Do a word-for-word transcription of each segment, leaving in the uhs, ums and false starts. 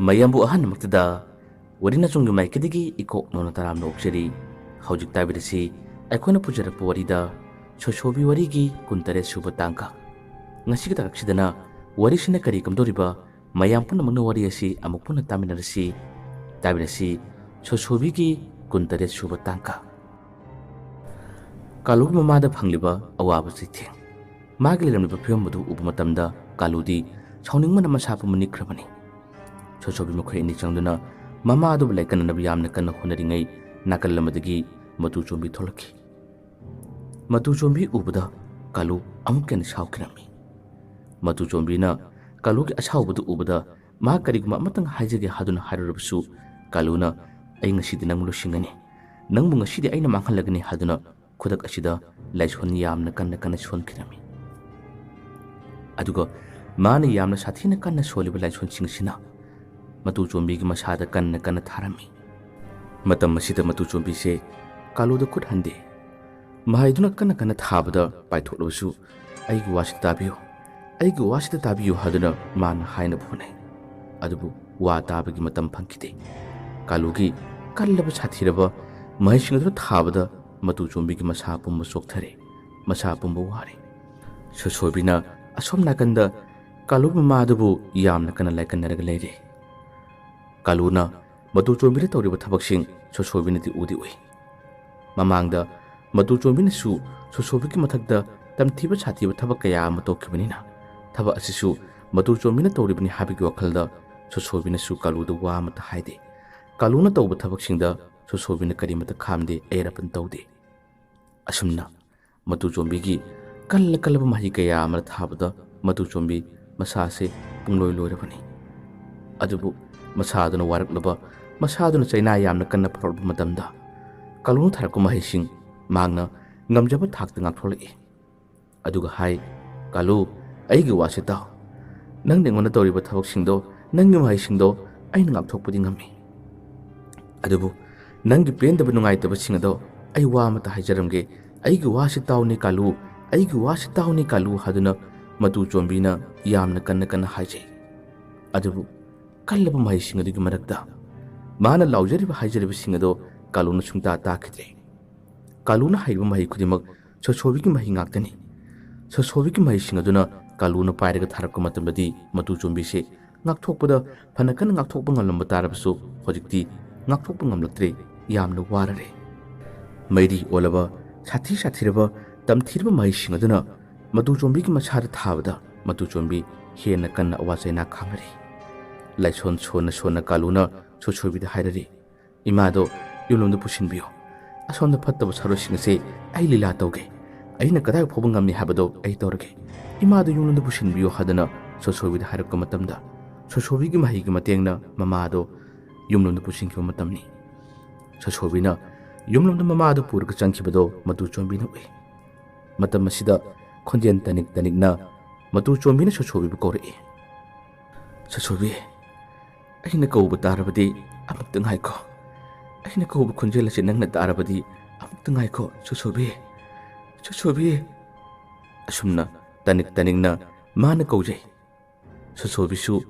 ꯃꯌꯥꯝꯕꯨ ꯑꯍꯥꯟꯕꯃꯛꯇꯗ ꯋꯥꯔꯤ ꯅꯆꯨꯝꯒꯤ ꯃꯥꯏꯀꯩꯗꯒꯤ ꯏꯀꯣꯛ ꯅꯧꯅ ꯇꯔꯥꯝꯅ ꯑꯣꯛꯆꯔꯤ꯫ ꯍꯧꯖꯤꯛ ꯇꯥꯕꯤꯔꯁꯤ ꯑꯩꯈꯣꯏꯅ ꯄꯨꯖꯔꯛꯄ ꯋꯥꯔꯤꯗ ꯁꯣꯁꯣꯕꯤ ꯋꯥꯔꯤꯒꯤ ꯀꯨꯟꯇꯔꯦꯠ ꯁꯨꯕ ꯇꯥꯡꯀꯛ꯫ ꯉꯁꯤꯒꯤ ꯇꯥꯡꯀꯛꯁꯤꯗꯅ ꯋꯥꯔꯤꯁꯤꯅ ꯀꯔꯤ ꯀꯝꯗꯧꯔꯤꯕ, ꯃꯌꯥꯝ ꯄꯨꯝꯅꯃꯛꯅ ꯋꯥꯔꯤ ꯑꯁꯤ ꯑꯃꯨꯛ ꯄꯨꯟꯅ ꯇꯥꯃꯤꯟꯅꯔꯁꯤ꯫ ꯇꯥꯕꯤꯔꯁꯤ ꯁꯣꯁꯣꯕꯤꯒꯤ ꯀꯨꯟꯇꯔꯦꯠ ꯁꯨꯕ ꯇꯥꯡꯀꯛ꯫ ꯀꯥꯂꯨꯒꯤ ꯃꯃꯥꯗ ꯐꯪꯂꯤꯕ ꯑꯋꯥꯕ ꯆꯩꯊꯦꯡ꯫ ꯃꯥꯒꯤ ꯂꯩꯔꯝꯂꯤꯕ ꯐꯤꯕꯝ ꯑꯗꯨ ꯎꯕ ꯃꯇꯝꯗ ꯀꯥꯂꯨꯗꯤ ꯁꯥꯎꯅꯤꯡꯕꯅ ꯃꯁꯥ ꯄꯨꯝꯕ ꯅꯤꯛꯈ꯭ꯔꯕꯅꯤ꯫ ꯁꯣꯁꯣꯕꯤ ꯃꯈꯣꯏ ꯑꯅꯤ ꯆꯪꯗꯨꯅ ꯃꯃꯥ ꯑꯗꯨꯕꯨ ꯂꯥꯏꯀꯠꯅꯅꯕ ꯌꯥꯝꯅ ꯀꯟꯅ ꯍꯣꯠꯅꯔꯤꯉꯩ, ꯅꯥꯀꯜ ꯑꯃꯗꯒꯤ ꯃꯇꯨ ꯆꯣꯝꯕꯤ ꯊꯣꯛꯂꯛꯈꯤ꯫ ꯃꯇꯨ ꯆꯣꯝꯕꯤ ꯎꯕꯗ ꯀꯥꯂꯨ ꯑꯃꯨꯛꯀ ꯍꯦꯟꯅ ꯁꯥꯎꯈꯤꯔꯝꯃꯤ꯫ ꯃꯇꯨ ꯆꯣꯝꯕꯤꯅ ꯀꯥꯂꯨꯒꯤ ꯑꯁꯥꯎꯕꯗꯨ ꯎꯕꯗ ꯃꯍꯥꯛ ꯀꯔꯤꯒꯨꯝꯕ ꯑꯃꯇꯪ ꯍꯥꯏꯖꯒꯦ ꯍꯥꯏꯗꯨꯅ ꯍꯥꯏꯔꯨꯔꯕꯁꯨ, ꯀꯥꯂꯨꯅ "ꯑꯩ ꯉꯁꯤꯗꯤ ꯅꯪꯕꯨ ꯂꯣꯏꯁꯤꯟꯒꯅꯤ, ꯅꯪꯕꯨ ꯉꯁꯤꯗꯤ ꯑꯩꯅ ꯃꯥꯡꯍꯜꯂꯒꯅꯤ" ꯍꯥꯏꯗꯨꯅ ꯈꯨꯗꯛ ꯑꯁꯤꯗ ꯂꯥꯏꯁꯣꯟ ꯌꯥꯝꯅ ꯀꯟꯅ ꯀꯟꯅ ꯁꯣꯟꯈꯤꯔꯝꯃꯤ꯫ ꯑꯗꯨꯒ ꯃꯥꯅ ꯌꯥꯝꯅ ꯁꯥꯊꯤꯅ ꯀꯟꯅ ꯁꯣꯜꯂꯤꯕ ꯂꯥꯏꯁꯣꯟꯁꯤꯡ ꯑꯁꯤꯅ ꯃꯇꯨ ꯆꯣꯝꯕꯤꯒꯤ ꯃꯁꯥꯗ ꯀꯟꯅ ꯀꯟꯅ ꯊꯥꯔꯝꯃꯤ꯫ ꯃꯇꯝ ꯑꯁꯤꯗ ꯃꯇꯨ ꯆꯣꯝꯕꯤꯁꯦ ꯀꯥꯂꯨꯗ ꯈꯨꯠ ꯍꯟꯗꯦ꯫ ꯃꯍꯩꯗꯨꯅ ꯀꯟꯅ ꯀꯟꯅ ꯊꯥꯕꯗ ꯄꯥꯏꯊꯣꯛꯂꯕꯁꯨ "ꯑꯩꯒꯤ ꯋꯥꯁꯤꯗ ꯇꯥꯕꯤꯌꯨ, ꯑꯩꯒꯤ ꯋꯥꯁꯤꯗ ꯇꯥꯕꯤꯌꯨ" ꯍꯥꯏꯗꯨꯅ ꯃꯥꯅ ꯍꯥꯏꯅꯕ ꯍꯣꯠꯅꯩ꯫ ꯑꯗꯨꯕꯨ ꯋꯥ ꯇꯥꯕꯒꯤ ꯃꯇꯝ ꯐꯪꯈꯤꯗꯦ꯫ ꯀꯥꯂꯨꯒꯤ ꯀꯜꯂꯕ ꯁꯥꯊꯤꯔꯕ ꯃꯍꯩꯁꯤꯡ ꯑꯗꯨꯅ ꯊꯥꯕꯗ ꯃꯇꯨ ꯆꯣꯝꯕꯤꯒꯤ ꯃꯁꯥ ꯄꯨꯝꯕ ꯆꯣꯛꯊꯔꯦ, ꯃꯁꯥ ꯄꯨꯝꯕ ꯋꯥꯔꯦ꯫ ꯁꯣꯁꯣꯕꯤꯅ ꯑꯁꯣꯝ ꯅꯥꯀꯟꯗ ꯀꯥꯂꯨꯒꯤ ꯃꯃꯥ ꯑꯗꯨꯕꯨ ꯌꯥꯝꯅ ꯀꯟꯅ ꯂꯥꯏꯀꯠꯅꯔꯒ ꯂꯩꯔꯦ꯫ ꯀꯥꯂꯨꯅ ꯃꯇꯨ ꯆꯣꯝꯕꯤꯅ ꯇꯧꯔꯤꯕ ꯊꯕꯛꯁꯤꯡ ꯁꯣꯁꯣꯕꯤꯅꯗꯤ ꯎꯗꯤ ꯎꯏ꯫ ꯃꯃꯥꯡꯗ ꯃꯇꯨ ꯆꯣꯝꯕꯤꯅꯁꯨ ꯁꯣꯁꯣꯕꯤꯒꯤ ꯃꯊꯛꯇ ꯇꯝꯊꯤꯕ ꯁꯥꯊꯤꯕ ꯊꯕꯛ ꯀꯌꯥ ꯑꯃ ꯇꯧꯈꯤꯕꯅꯤꯅ, ꯊꯕꯛ ꯑꯁꯤꯁꯨ ꯃꯇꯨ ꯆꯣꯝꯕꯤꯅ ꯇꯧꯔꯤꯕꯅꯤ ꯍꯥꯏꯕꯒꯤ ꯋꯥꯈꯜꯗ ꯁꯣꯁꯣꯕꯤꯅꯁꯨ ꯀꯥꯂꯨꯗ ꯋꯥ ꯑꯃꯠꯇ ꯍꯥꯏꯗꯦ꯫ ꯀꯥꯂꯨꯅ ꯇꯧꯕ ꯊꯕꯛꯁꯤꯡꯗ ꯁꯣꯁꯣꯕꯤꯅ ꯀꯔꯤꯃꯠꯇ ꯈꯥꯝꯗꯦ, ꯑꯌꯦꯠ ꯑꯄꯟ ꯇꯧꯗꯦ꯫ ꯑꯁꯨꯝꯅ ꯃꯇꯨ ꯆꯣꯝꯕꯤꯒꯤ ꯀꯜꯂ ꯀꯜꯂꯕ ꯃꯍꯩ ꯀꯌꯥ ꯑꯃ ꯊꯥꯕꯗ ꯃꯇꯨ ꯆꯣꯝꯕꯤ ꯃꯁꯥꯁꯦ ꯄꯨꯡꯂꯣꯏ ꯂꯣꯏꯔꯕꯅꯤ꯫ ꯑꯗꯨꯕꯨ ꯃꯁꯥꯗꯨꯅ ꯋꯥꯔꯛꯂꯕ, ꯃꯁꯥꯗꯨꯅ ꯆꯩꯅꯥ ꯌꯥꯝꯅ ꯀꯟꯅ ꯐꯥꯎꯔꯛꯄ ꯃꯇꯝꯗ ꯀꯥꯂꯨꯅ ꯊꯥꯔꯛꯄ ꯃꯍꯩꯁꯤꯡ ꯃꯍꯥꯛꯅ ꯉꯝꯖꯕ ꯊꯥꯛꯇ ꯉꯥꯛꯊꯣꯛꯂꯛꯏ꯫ ꯑꯗꯨꯒ ꯍꯥꯏ, "ꯀꯥꯂꯨ, ꯑꯩꯒꯤ ꯋꯥꯁꯦ ꯇꯥꯎ꯫ ꯅꯪꯅ ꯑꯩꯉꯣꯟꯗ ꯇꯧꯔꯤꯕ ꯊꯕꯛꯁꯤꯡꯗꯣ, ꯅꯪꯒꯤ ꯃꯍꯩꯁꯤꯡꯗꯣ ꯑꯩꯅ ꯉꯥꯛꯊꯣꯛꯄꯗꯤ ꯉꯝꯃꯤ꯫ ꯑꯗꯨꯕꯨ ꯅꯪꯒꯤ ꯄꯦꯟꯗꯕ ꯅꯨꯡꯉꯥꯏꯇꯕꯁꯤꯡ ꯑꯗꯣ ꯑꯩ ꯋꯥ ꯑꯃꯇ ꯍꯥꯏꯖꯔꯝꯒꯦ꯫ ꯑꯩꯒꯤ ꯋꯥꯁꯤ ꯇꯥꯎꯅꯦ ꯀꯥꯂꯨ, ꯑꯩꯒꯤ ꯋꯥꯁꯤ ꯇꯥꯎꯅꯦ ꯀꯥꯂꯨ" ꯍꯥꯏꯗꯨꯅ ꯃꯇꯨ ꯆꯣꯝꯕꯤꯅ ꯌꯥꯝꯅ ꯀꯟꯅ ꯀꯟꯅ ꯍꯥꯏꯖꯩ꯫ ꯑꯗꯨꯕꯨ ꯀꯜꯂꯕ ꯃꯍꯩꯁꯤꯡ ꯑꯗꯨꯒꯤ ꯃꯔꯛꯇ ꯃꯥꯅ ꯂꯥꯎꯖꯔꯤꯕ ꯍꯥꯏꯖꯔꯤꯕꯁꯤꯡ ꯑꯗꯣ ꯀꯥꯂꯨꯅ ꯁꯨꯡꯇꯥ ꯇꯥꯈꯤꯗ꯭ꯔꯦ꯫ ꯀꯥꯂꯨꯅ ꯍꯩꯔꯤꯕ ꯃꯍꯩ ꯈꯨꯗꯤꯡꯃꯛ ꯁꯣꯁꯣꯕꯤꯒꯤ ꯃꯍꯩ ꯉꯥꯛꯇꯅꯤ꯫ ꯁꯣꯁꯣꯕꯤꯒꯤ ꯃꯍꯩꯁꯤꯡ ꯑꯗꯨꯅ ꯀꯥꯂꯨꯅ ꯄꯥꯏꯔꯒ ꯊꯥꯔꯛꯄ ꯃꯇꯝꯗꯗꯤ ꯃꯇꯨ ꯆꯣꯝꯕꯤꯁꯦ ꯉꯥꯛꯊꯣꯛꯄꯗ ꯐꯅ ꯀꯟꯅ ꯉꯥꯛꯊꯣꯛꯄ ꯉꯝꯂꯝꯕ ꯇꯥꯔꯕꯁꯨ ꯍꯧꯖꯤꯛꯇꯤ ꯉꯥꯛꯊꯣꯛꯄ ꯉꯝꯂꯛꯇ꯭ꯔꯦ꯫ ꯌꯥꯝꯅ ꯋꯥꯔꯔꯦ꯫ ꯃꯩꯔꯤ ꯑꯣꯜꯂꯕ, ꯁꯥꯊꯤ ꯁꯥꯊꯤꯔꯕ, ꯇꯝꯊꯤꯔꯕ ꯃꯍꯩꯁꯤꯡ ꯑꯗꯨꯅ ꯃꯇꯨ ꯆꯣꯝꯕꯤꯒꯤ ꯃꯁꯥꯗ ꯊꯥꯕꯗ ꯃꯇꯨ ꯆꯣꯝꯕꯤ ꯍꯦꯟꯅ ꯀꯟꯅ ꯑꯋꯥ ꯆꯩꯅꯥ ꯈꯥꯡꯅꯔꯦ꯫ ꯂꯥꯏꯁꯣꯟ ꯁꯣꯟꯅ ꯁꯣꯟꯅ ꯀꯥꯂꯨꯅ ꯁꯣꯁꯣꯕꯤꯗ ꯍꯥꯏꯔꯔꯦ, "ꯏꯃꯥꯗꯣ ꯌꯨꯝꯂꯣꯝꯗ ꯄꯨꯁꯤꯟꯕꯤꯌꯨ꯫ ꯑꯁꯣꯝꯗ ꯐꯠꯇꯕ ꯁꯥꯔꯣꯏꯁꯤꯡ ꯑꯁꯦ ꯑꯩ ꯂꯤꯂꯥ ꯇꯧꯒꯦ꯫ ꯑꯩꯅ ꯀꯗꯥꯏ ꯐꯥꯎꯕ ꯉꯝꯃꯤ ꯍꯥꯏꯕꯗꯣ ꯑꯩ ꯇꯧꯔꯒꯦ꯫ ꯏꯃꯥꯗꯣ ꯌꯨꯝꯂꯣꯝꯗ ꯄꯨꯁꯤꯟꯕꯤꯌꯨ" ꯍꯥꯏꯗꯅ ꯁꯣꯁꯣꯕꯤꯗ ꯍꯥꯏꯔꯛꯄ ꯃꯇꯝꯗ ꯁꯣꯁꯣꯕꯤꯒꯤ ꯃꯍꯩꯒꯤ ꯃꯇꯦꯡꯅ ꯃꯃꯥꯗꯣ ꯌꯨꯝꯂꯣꯝꯗ ꯄꯨꯁꯤꯟꯈꯤꯕ ꯃꯇꯝꯅꯤ꯫ ꯁꯣꯁꯣꯕꯤꯅ ꯌꯨꯝꯂꯣꯝꯗ ꯃꯃꯥꯗꯨ ꯄꯨꯔꯒ ꯆꯪꯈꯤꯕꯗꯣ ꯃꯇꯨ ꯆꯣꯝꯕꯤꯅ ꯎꯏ꯫ ꯃꯇꯝ ꯑꯁꯤꯗ ꯈꯣꯟꯖꯦꯜ ꯇꯅꯤꯛ ꯇꯅꯤꯛꯅ ꯃꯇꯨ ꯆꯣꯝꯕꯤꯅ ꯁꯣꯁꯣꯕꯤꯕꯨ ꯀꯧꯔꯛꯏ꯫ "ꯁꯣꯁꯣꯕꯤ, ꯑꯩꯅ ꯀꯧꯕ ꯇꯥꯔꯕꯗꯤ ꯑꯃꯨꯛꯇ ꯉꯥꯏꯈꯣ꯫ ꯑꯩꯅ ꯀꯧꯕ ꯈꯣꯟꯖꯦꯜ ꯑꯁꯤ ꯅꯪꯅ ꯇꯥꯔꯕꯗꯤ ꯑꯃꯨꯛꯇ ꯉꯥꯏꯈꯣ, ꯁꯣꯁꯣꯕꯤ꯫ ꯁꯣꯁꯣꯕꯤ!" ꯑꯁꯨꯝꯅ ꯇꯅꯤꯛ ꯇꯅꯤꯛꯅ ꯃꯥꯅ ꯀꯧꯖꯩ꯫ ꯁꯣꯁꯣꯕꯤꯁꯨ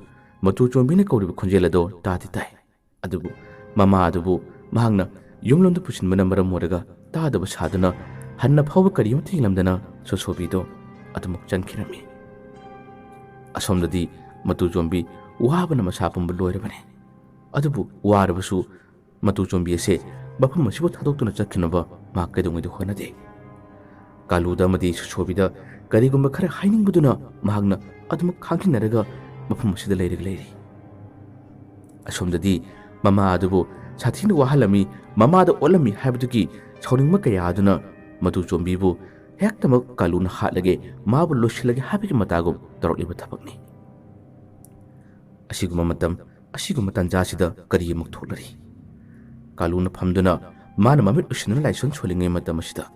ꯃꯇꯨ ꯆꯣꯝꯕꯤꯅ ꯀꯧꯔꯤꯕ ꯈꯣꯟꯖꯦꯜ ꯑꯗꯣ ꯇꯥꯗꯤ ꯇꯥꯏ꯫ ꯑꯗꯨꯕꯨ ꯃꯃꯥ ꯑꯗꯨꯕꯨ ꯃꯍꯥꯛꯅ ꯌꯨꯝꯂꯣꯝꯗ ꯄꯨꯁꯤꯟꯕꯅ ꯃꯔꯝ ꯑꯣꯏꯔꯒ ꯇꯥꯗꯕ ꯁꯥꯗꯨꯅ ꯍꯟꯅ ꯐꯥꯎꯕ ꯀꯔꯤꯃꯠꯇ ꯌꯦꯡꯂꯝꯗꯅ ꯁꯣꯁꯣꯕꯤꯗꯣ ꯑꯗꯨꯃꯛ ꯆꯪꯈꯤꯔꯝꯃꯤ꯫ ꯑꯁꯣꯝꯗꯗꯤ ꯃꯇꯨ ꯆꯣꯝꯕꯤ ꯋꯥꯕꯅ ꯃꯁꯥ ꯄꯨꯝꯕ ꯂꯣꯏꯔꯕꯅꯤ꯫ ꯑꯗꯨꯕꯨ ꯋꯥꯔꯕꯁꯨ ꯃꯇꯨ ꯆꯣꯝꯕꯤ ꯑꯁꯦ ꯃꯐꯝ ꯑꯁꯤꯕꯨ ꯊꯥꯗꯣꯛꯇꯨꯅ ꯆꯠꯈꯤꯅꯕ ꯃꯍꯥꯛ ꯀꯩꯗꯧꯉꯩꯗ ꯍꯣꯠꯅꯗꯦ꯫ ꯀꯥꯂꯨꯗ ꯑꯃꯗꯤ ꯁꯣꯁꯣꯕꯤꯗ ꯀꯔꯤꯒꯨꯝꯕ ꯈꯔ ꯍꯥꯏꯅꯤꯡꯕꯗꯨꯅ ꯃꯍꯥꯛꯅ ꯑꯗꯨꯃꯛ ꯈꯥꯡꯖꯤꯟꯅꯔꯒ ꯃꯐꯝ ꯑꯁꯤꯗ ꯂꯩꯔꯒ ꯂꯩꯔꯤ꯫ ꯑꯁꯣꯝꯗꯗꯤ ꯃꯃꯥ ꯑꯗꯨꯕꯨ ꯁꯥꯊꯤꯅ ꯋꯥꯍꯜꯂꯝꯃꯤ, ꯃꯃꯥꯗ ꯑꯣꯠꯂꯝꯃꯤ ꯍꯥꯏꯕꯗꯨꯒꯤ ꯁꯥꯎꯅꯤꯡꯕ ꯀꯌꯥ ꯑꯗꯨꯅ ꯃꯇꯨ ꯆꯣꯝꯕꯤꯕꯨ ꯍꯦꯛꯇꯃꯛ ꯀꯥꯂꯨꯅ ꯍꯥꯠꯂꯒꯦ, ꯃꯥꯕꯨ ꯂꯣꯏꯁꯤꯜꯂꯒꯦ ꯍꯥꯏꯕꯒꯤ ꯃꯇꯥꯒꯨꯝ ꯇꯧꯔꯛꯂꯤꯕ ꯊꯕꯛꯅꯤ꯫ ꯑꯁꯤꯒꯨꯝꯕ ꯃꯇꯝ, ꯑꯁꯤꯒꯨꯝꯕ ꯇꯥꯟꯖꯥꯁꯤꯗ ꯀꯔꯤ ꯑꯃꯨꯛ ꯊꯣꯛꯂꯔꯤ? ꯀꯥꯂꯨꯅ ꯐꯝꯗꯨꯅ ꯃꯥꯅ ꯃꯃꯤꯠ ꯎꯏꯁꯤꯟꯗꯨꯅ ꯂꯥꯏꯁꯣꯟ ꯁꯣꯜꯂꯤꯉꯩ ꯃꯇꯝ ꯑꯁꯤꯗ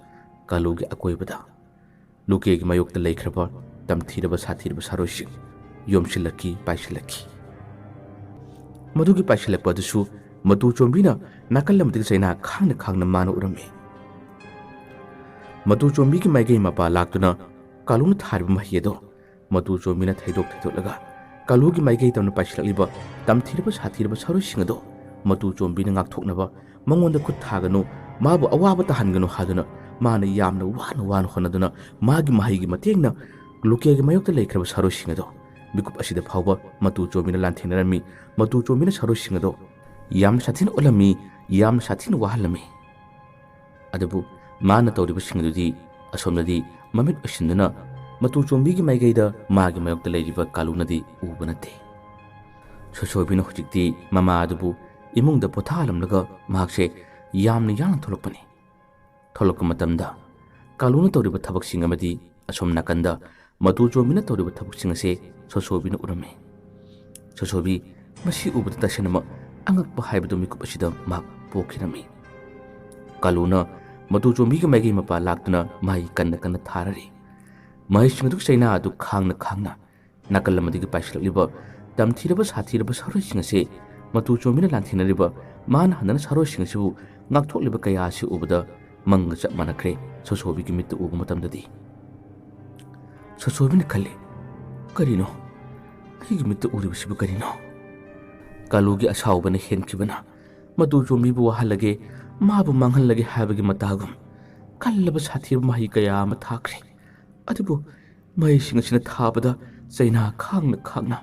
ꯀꯥꯂꯨꯒꯤ ꯑꯀꯣꯏꯕꯗ ꯂꯨꯀꯦꯒꯤ ꯃꯥꯌꯣꯛꯇ ꯂꯩꯈ꯭ꯔꯕ ꯇꯝꯊꯤꯔꯕ ꯁꯥꯊꯤꯔꯕ ꯁꯥꯔꯣꯏꯁꯤꯡ ꯌꯣꯝꯁꯤꯜꯂꯛꯈꯤ, ꯄꯥꯏꯁꯤꯜꯂꯛꯈꯤ꯫ ꯃꯗꯨꯒꯤ ꯄꯥꯏꯁꯤꯜꯂꯛꯄ ꯑꯗꯨꯁꯨ ꯃꯇꯨ ꯆꯣꯝꯕꯤꯅ ꯅꯥꯀꯜ ꯑꯃꯗꯒꯤ ꯆꯩꯅꯥ ꯈꯥꯡꯅ ꯈꯥꯡꯅ ꯃꯥꯅ ꯎꯔꯝꯃꯤ꯫ ꯃꯇꯨ ꯆꯣꯝꯕꯤꯒꯤ ꯃꯥꯏꯀꯩ ꯃꯄꯥ ꯂꯥꯛꯇꯨꯅ ꯀꯥꯂꯨꯅ ꯊꯥꯔꯤꯕ ꯃꯍꯩ ꯑꯗꯣ ꯃꯇꯨ ꯆꯣꯝꯕꯤꯅ ꯊꯩꯗꯣꯛ ꯊꯩꯗꯣꯛꯂꯒ ꯀꯥꯂꯨꯒꯤ ꯃꯥꯏꯀꯩ ꯇꯝꯅ ꯄꯥꯏꯁꯤꯜꯂꯛꯂꯤꯕ ꯇꯝꯊꯤꯔꯕ ꯁꯥꯊꯤꯔꯕ ꯁꯥꯔꯣꯏꯁꯤꯡ ꯑꯗꯣ ꯃꯇꯨ ꯆꯣꯝꯕꯤꯅ ꯉꯥꯛꯊꯣꯛꯅꯕ, ꯃꯉꯣꯟꯗ ꯈꯨꯠ ꯊꯥꯒꯅꯨ, ꯃꯥꯕꯨ ꯑꯋꯥꯕ ꯇꯥꯍꯟꯒꯅꯨ ꯍꯥꯏꯗꯨꯅ ꯃꯥꯅ ꯌꯥꯝꯅ ꯋꯥꯅ ꯋꯥꯅ ꯍꯣꯠꯅꯗꯨꯅ ꯃꯥꯒꯤ ꯃꯍꯩꯒꯤ ꯃꯇꯦꯡꯅ ꯂꯨꯀꯦꯒꯤ ꯃꯥꯌꯣꯛꯇ ꯂꯩꯈ꯭ꯔꯕ ꯁꯥꯔꯣꯏꯁꯤꯡ ꯑꯗꯣ ꯃꯤꯀꯨꯞ ꯑꯁꯤꯗ ꯐꯥꯎꯕ ꯃꯇꯨ ꯆꯣꯝꯕꯤꯅ ꯂꯥꯟꯊꯦꯡꯅꯔꯝꯃꯤ꯫ ꯃꯇꯨ ꯆꯣꯝꯕꯤꯅ ꯁꯥꯔꯣꯏꯁꯤꯡ ꯑꯗꯣ ꯌꯥꯝꯅ ꯁꯥꯊꯤꯅ ꯑꯣꯠꯂꯝꯃꯤ, ꯌꯥꯝꯅ ꯁꯥꯊꯤꯅ ꯋꯥꯍꯜꯂꯝꯃꯤ꯫ ꯑꯗꯨꯕꯨ ꯃꯥꯅ ꯇꯧꯔꯤꯕꯁꯤꯡ ꯑꯗꯨꯗꯤ ꯑꯁꯣꯝꯗꯗꯤ ꯃꯃꯤꯠ ꯑꯣꯏꯁꯤꯟꯗꯨꯅ ꯃꯇꯨ ꯆꯣꯝꯕꯤꯒꯤ ꯃꯥꯏꯀꯩꯗ ꯃꯥꯒꯤ ꯃꯥꯌꯣꯛꯇ ꯂꯩꯔꯤꯕ ꯀꯥꯂꯨꯅꯗꯤ ꯎꯕ ꯅꯠꯇꯦ꯫ ꯁꯣꯁꯣꯕꯤꯅ ꯍꯧꯖꯤꯛꯇꯤ ꯃꯃꯥ ꯑꯗꯨꯕꯨ ꯏꯃꯨꯡꯗ ꯄꯣꯊꯥꯍꯜꯂꯝꯂꯒ ꯃꯍꯥꯛꯁꯦ ꯌꯥꯝꯅ ꯌꯥꯡꯅ ꯊꯣꯛꯂꯛꯄꯅꯤ꯫ ꯊꯣꯛꯂꯛꯄ ꯃꯇꯝꯗ ꯀꯥꯂꯨꯅ ꯇꯧꯔꯤꯕ ꯊꯕꯛꯁꯤꯡ ꯑꯃꯗꯤ ꯑꯁꯣꯝ ꯅꯥꯀꯟꯗ ꯃꯇꯨ ꯆꯣꯝꯕꯤꯅ ꯇꯧꯔꯤꯕ ꯊꯕꯛꯁꯤꯡ ꯑꯁꯦ ꯁꯣꯁꯣꯕꯤꯅ ꯎꯔꯝꯃꯤ꯫ ꯁꯣꯁꯣꯕꯤ ꯃꯁꯤ ꯎꯕꯗ ꯇꯁꯦꯡꯅꯃꯛ ꯑꯉꯛꯄ ꯍꯥꯏꯕꯗꯨ ꯃꯤꯀꯨꯞ ꯑꯁꯤꯗ ꯃꯍꯥꯛ ꯄꯣꯛꯈꯤꯔꯝꯃꯤ꯫ ꯀꯥꯂꯨꯅ ꯃꯇꯨ ꯆꯣꯝꯕꯤꯒꯤ ꯃꯥꯏꯀꯩ ꯃꯄꯥ ꯂꯥꯛꯇꯨꯅ ꯃꯍꯩ ꯀꯟꯅ ꯀꯟꯅ ꯊꯥꯔꯔꯤ꯫ ꯃꯍꯩꯁꯤꯡ ꯑꯗꯨꯒꯤ ꯆꯩꯅꯥ ꯑꯗꯨ ꯈꯥꯡꯅ ꯈꯥꯡꯅ ꯅꯥꯀꯜ ꯑꯃꯗꯒꯤ ꯄꯥꯏꯁꯤꯜꯂꯛꯂꯤꯕ ꯇꯝꯊꯤꯔꯕ ꯁꯥꯊꯤꯔꯕ ꯁꯥꯔꯣꯏꯁꯤꯡ ꯑꯁꯤ ꯃꯇꯨ ꯆꯣꯝꯕꯤꯅ ꯂꯥꯟꯊꯦꯡꯅꯔꯤꯕ ꯃꯥꯅ ꯍꯟꯗꯅ ꯁꯥꯔꯣꯏꯁꯤꯡ ꯑꯁꯤꯕꯨ ꯉꯥꯛꯊꯣꯛꯂꯤꯕ ꯀꯌꯥ ꯑꯁꯤ ꯎꯕꯗ ꯃꯪꯒ ꯆꯞ ꯃꯥꯟꯅꯈ꯭ꯔꯦ ꯁꯣꯁꯣꯕꯤꯒꯤ ꯃꯤꯠꯇ ꯎꯕ ꯃꯇꯝꯗꯗꯤ꯫ ꯁꯣꯁꯣꯕꯤꯅ ꯈꯜꯂꯤ, "ꯀꯔꯤꯅꯣ? ꯑꯩꯒꯤ ꯃꯤꯠꯇ ꯎꯔꯤꯕꯁꯤꯕꯨ ꯀꯔꯤꯅꯣ?" ꯀꯥꯂꯨꯒꯤ ꯑꯁꯥꯎꯕꯅ ꯍꯦꯟꯈꯤꯕꯅ ꯃꯇꯨ ꯆꯣꯝꯕꯤꯕꯨ ꯋꯥꯍꯜꯂꯒꯦ, ꯃꯥꯕꯨ ꯃꯥꯡꯍꯜꯂꯒꯦ ꯍꯥꯏꯕꯒꯤ ꯃꯇꯥꯒꯨꯝ ꯀꯜꯂꯕ ꯁꯥꯊꯤꯕ ꯃꯍꯩ ꯀꯌꯥ ꯑꯃ ꯊꯥꯈ꯭ꯔꯦ꯫ ꯑꯗꯨꯕꯨ ꯃꯍꯩꯁꯤꯡ ꯑꯁꯤꯅ ꯊꯥꯕꯗ ꯆꯩꯅꯥ ꯈꯥꯡꯅ ꯈꯥꯡꯅ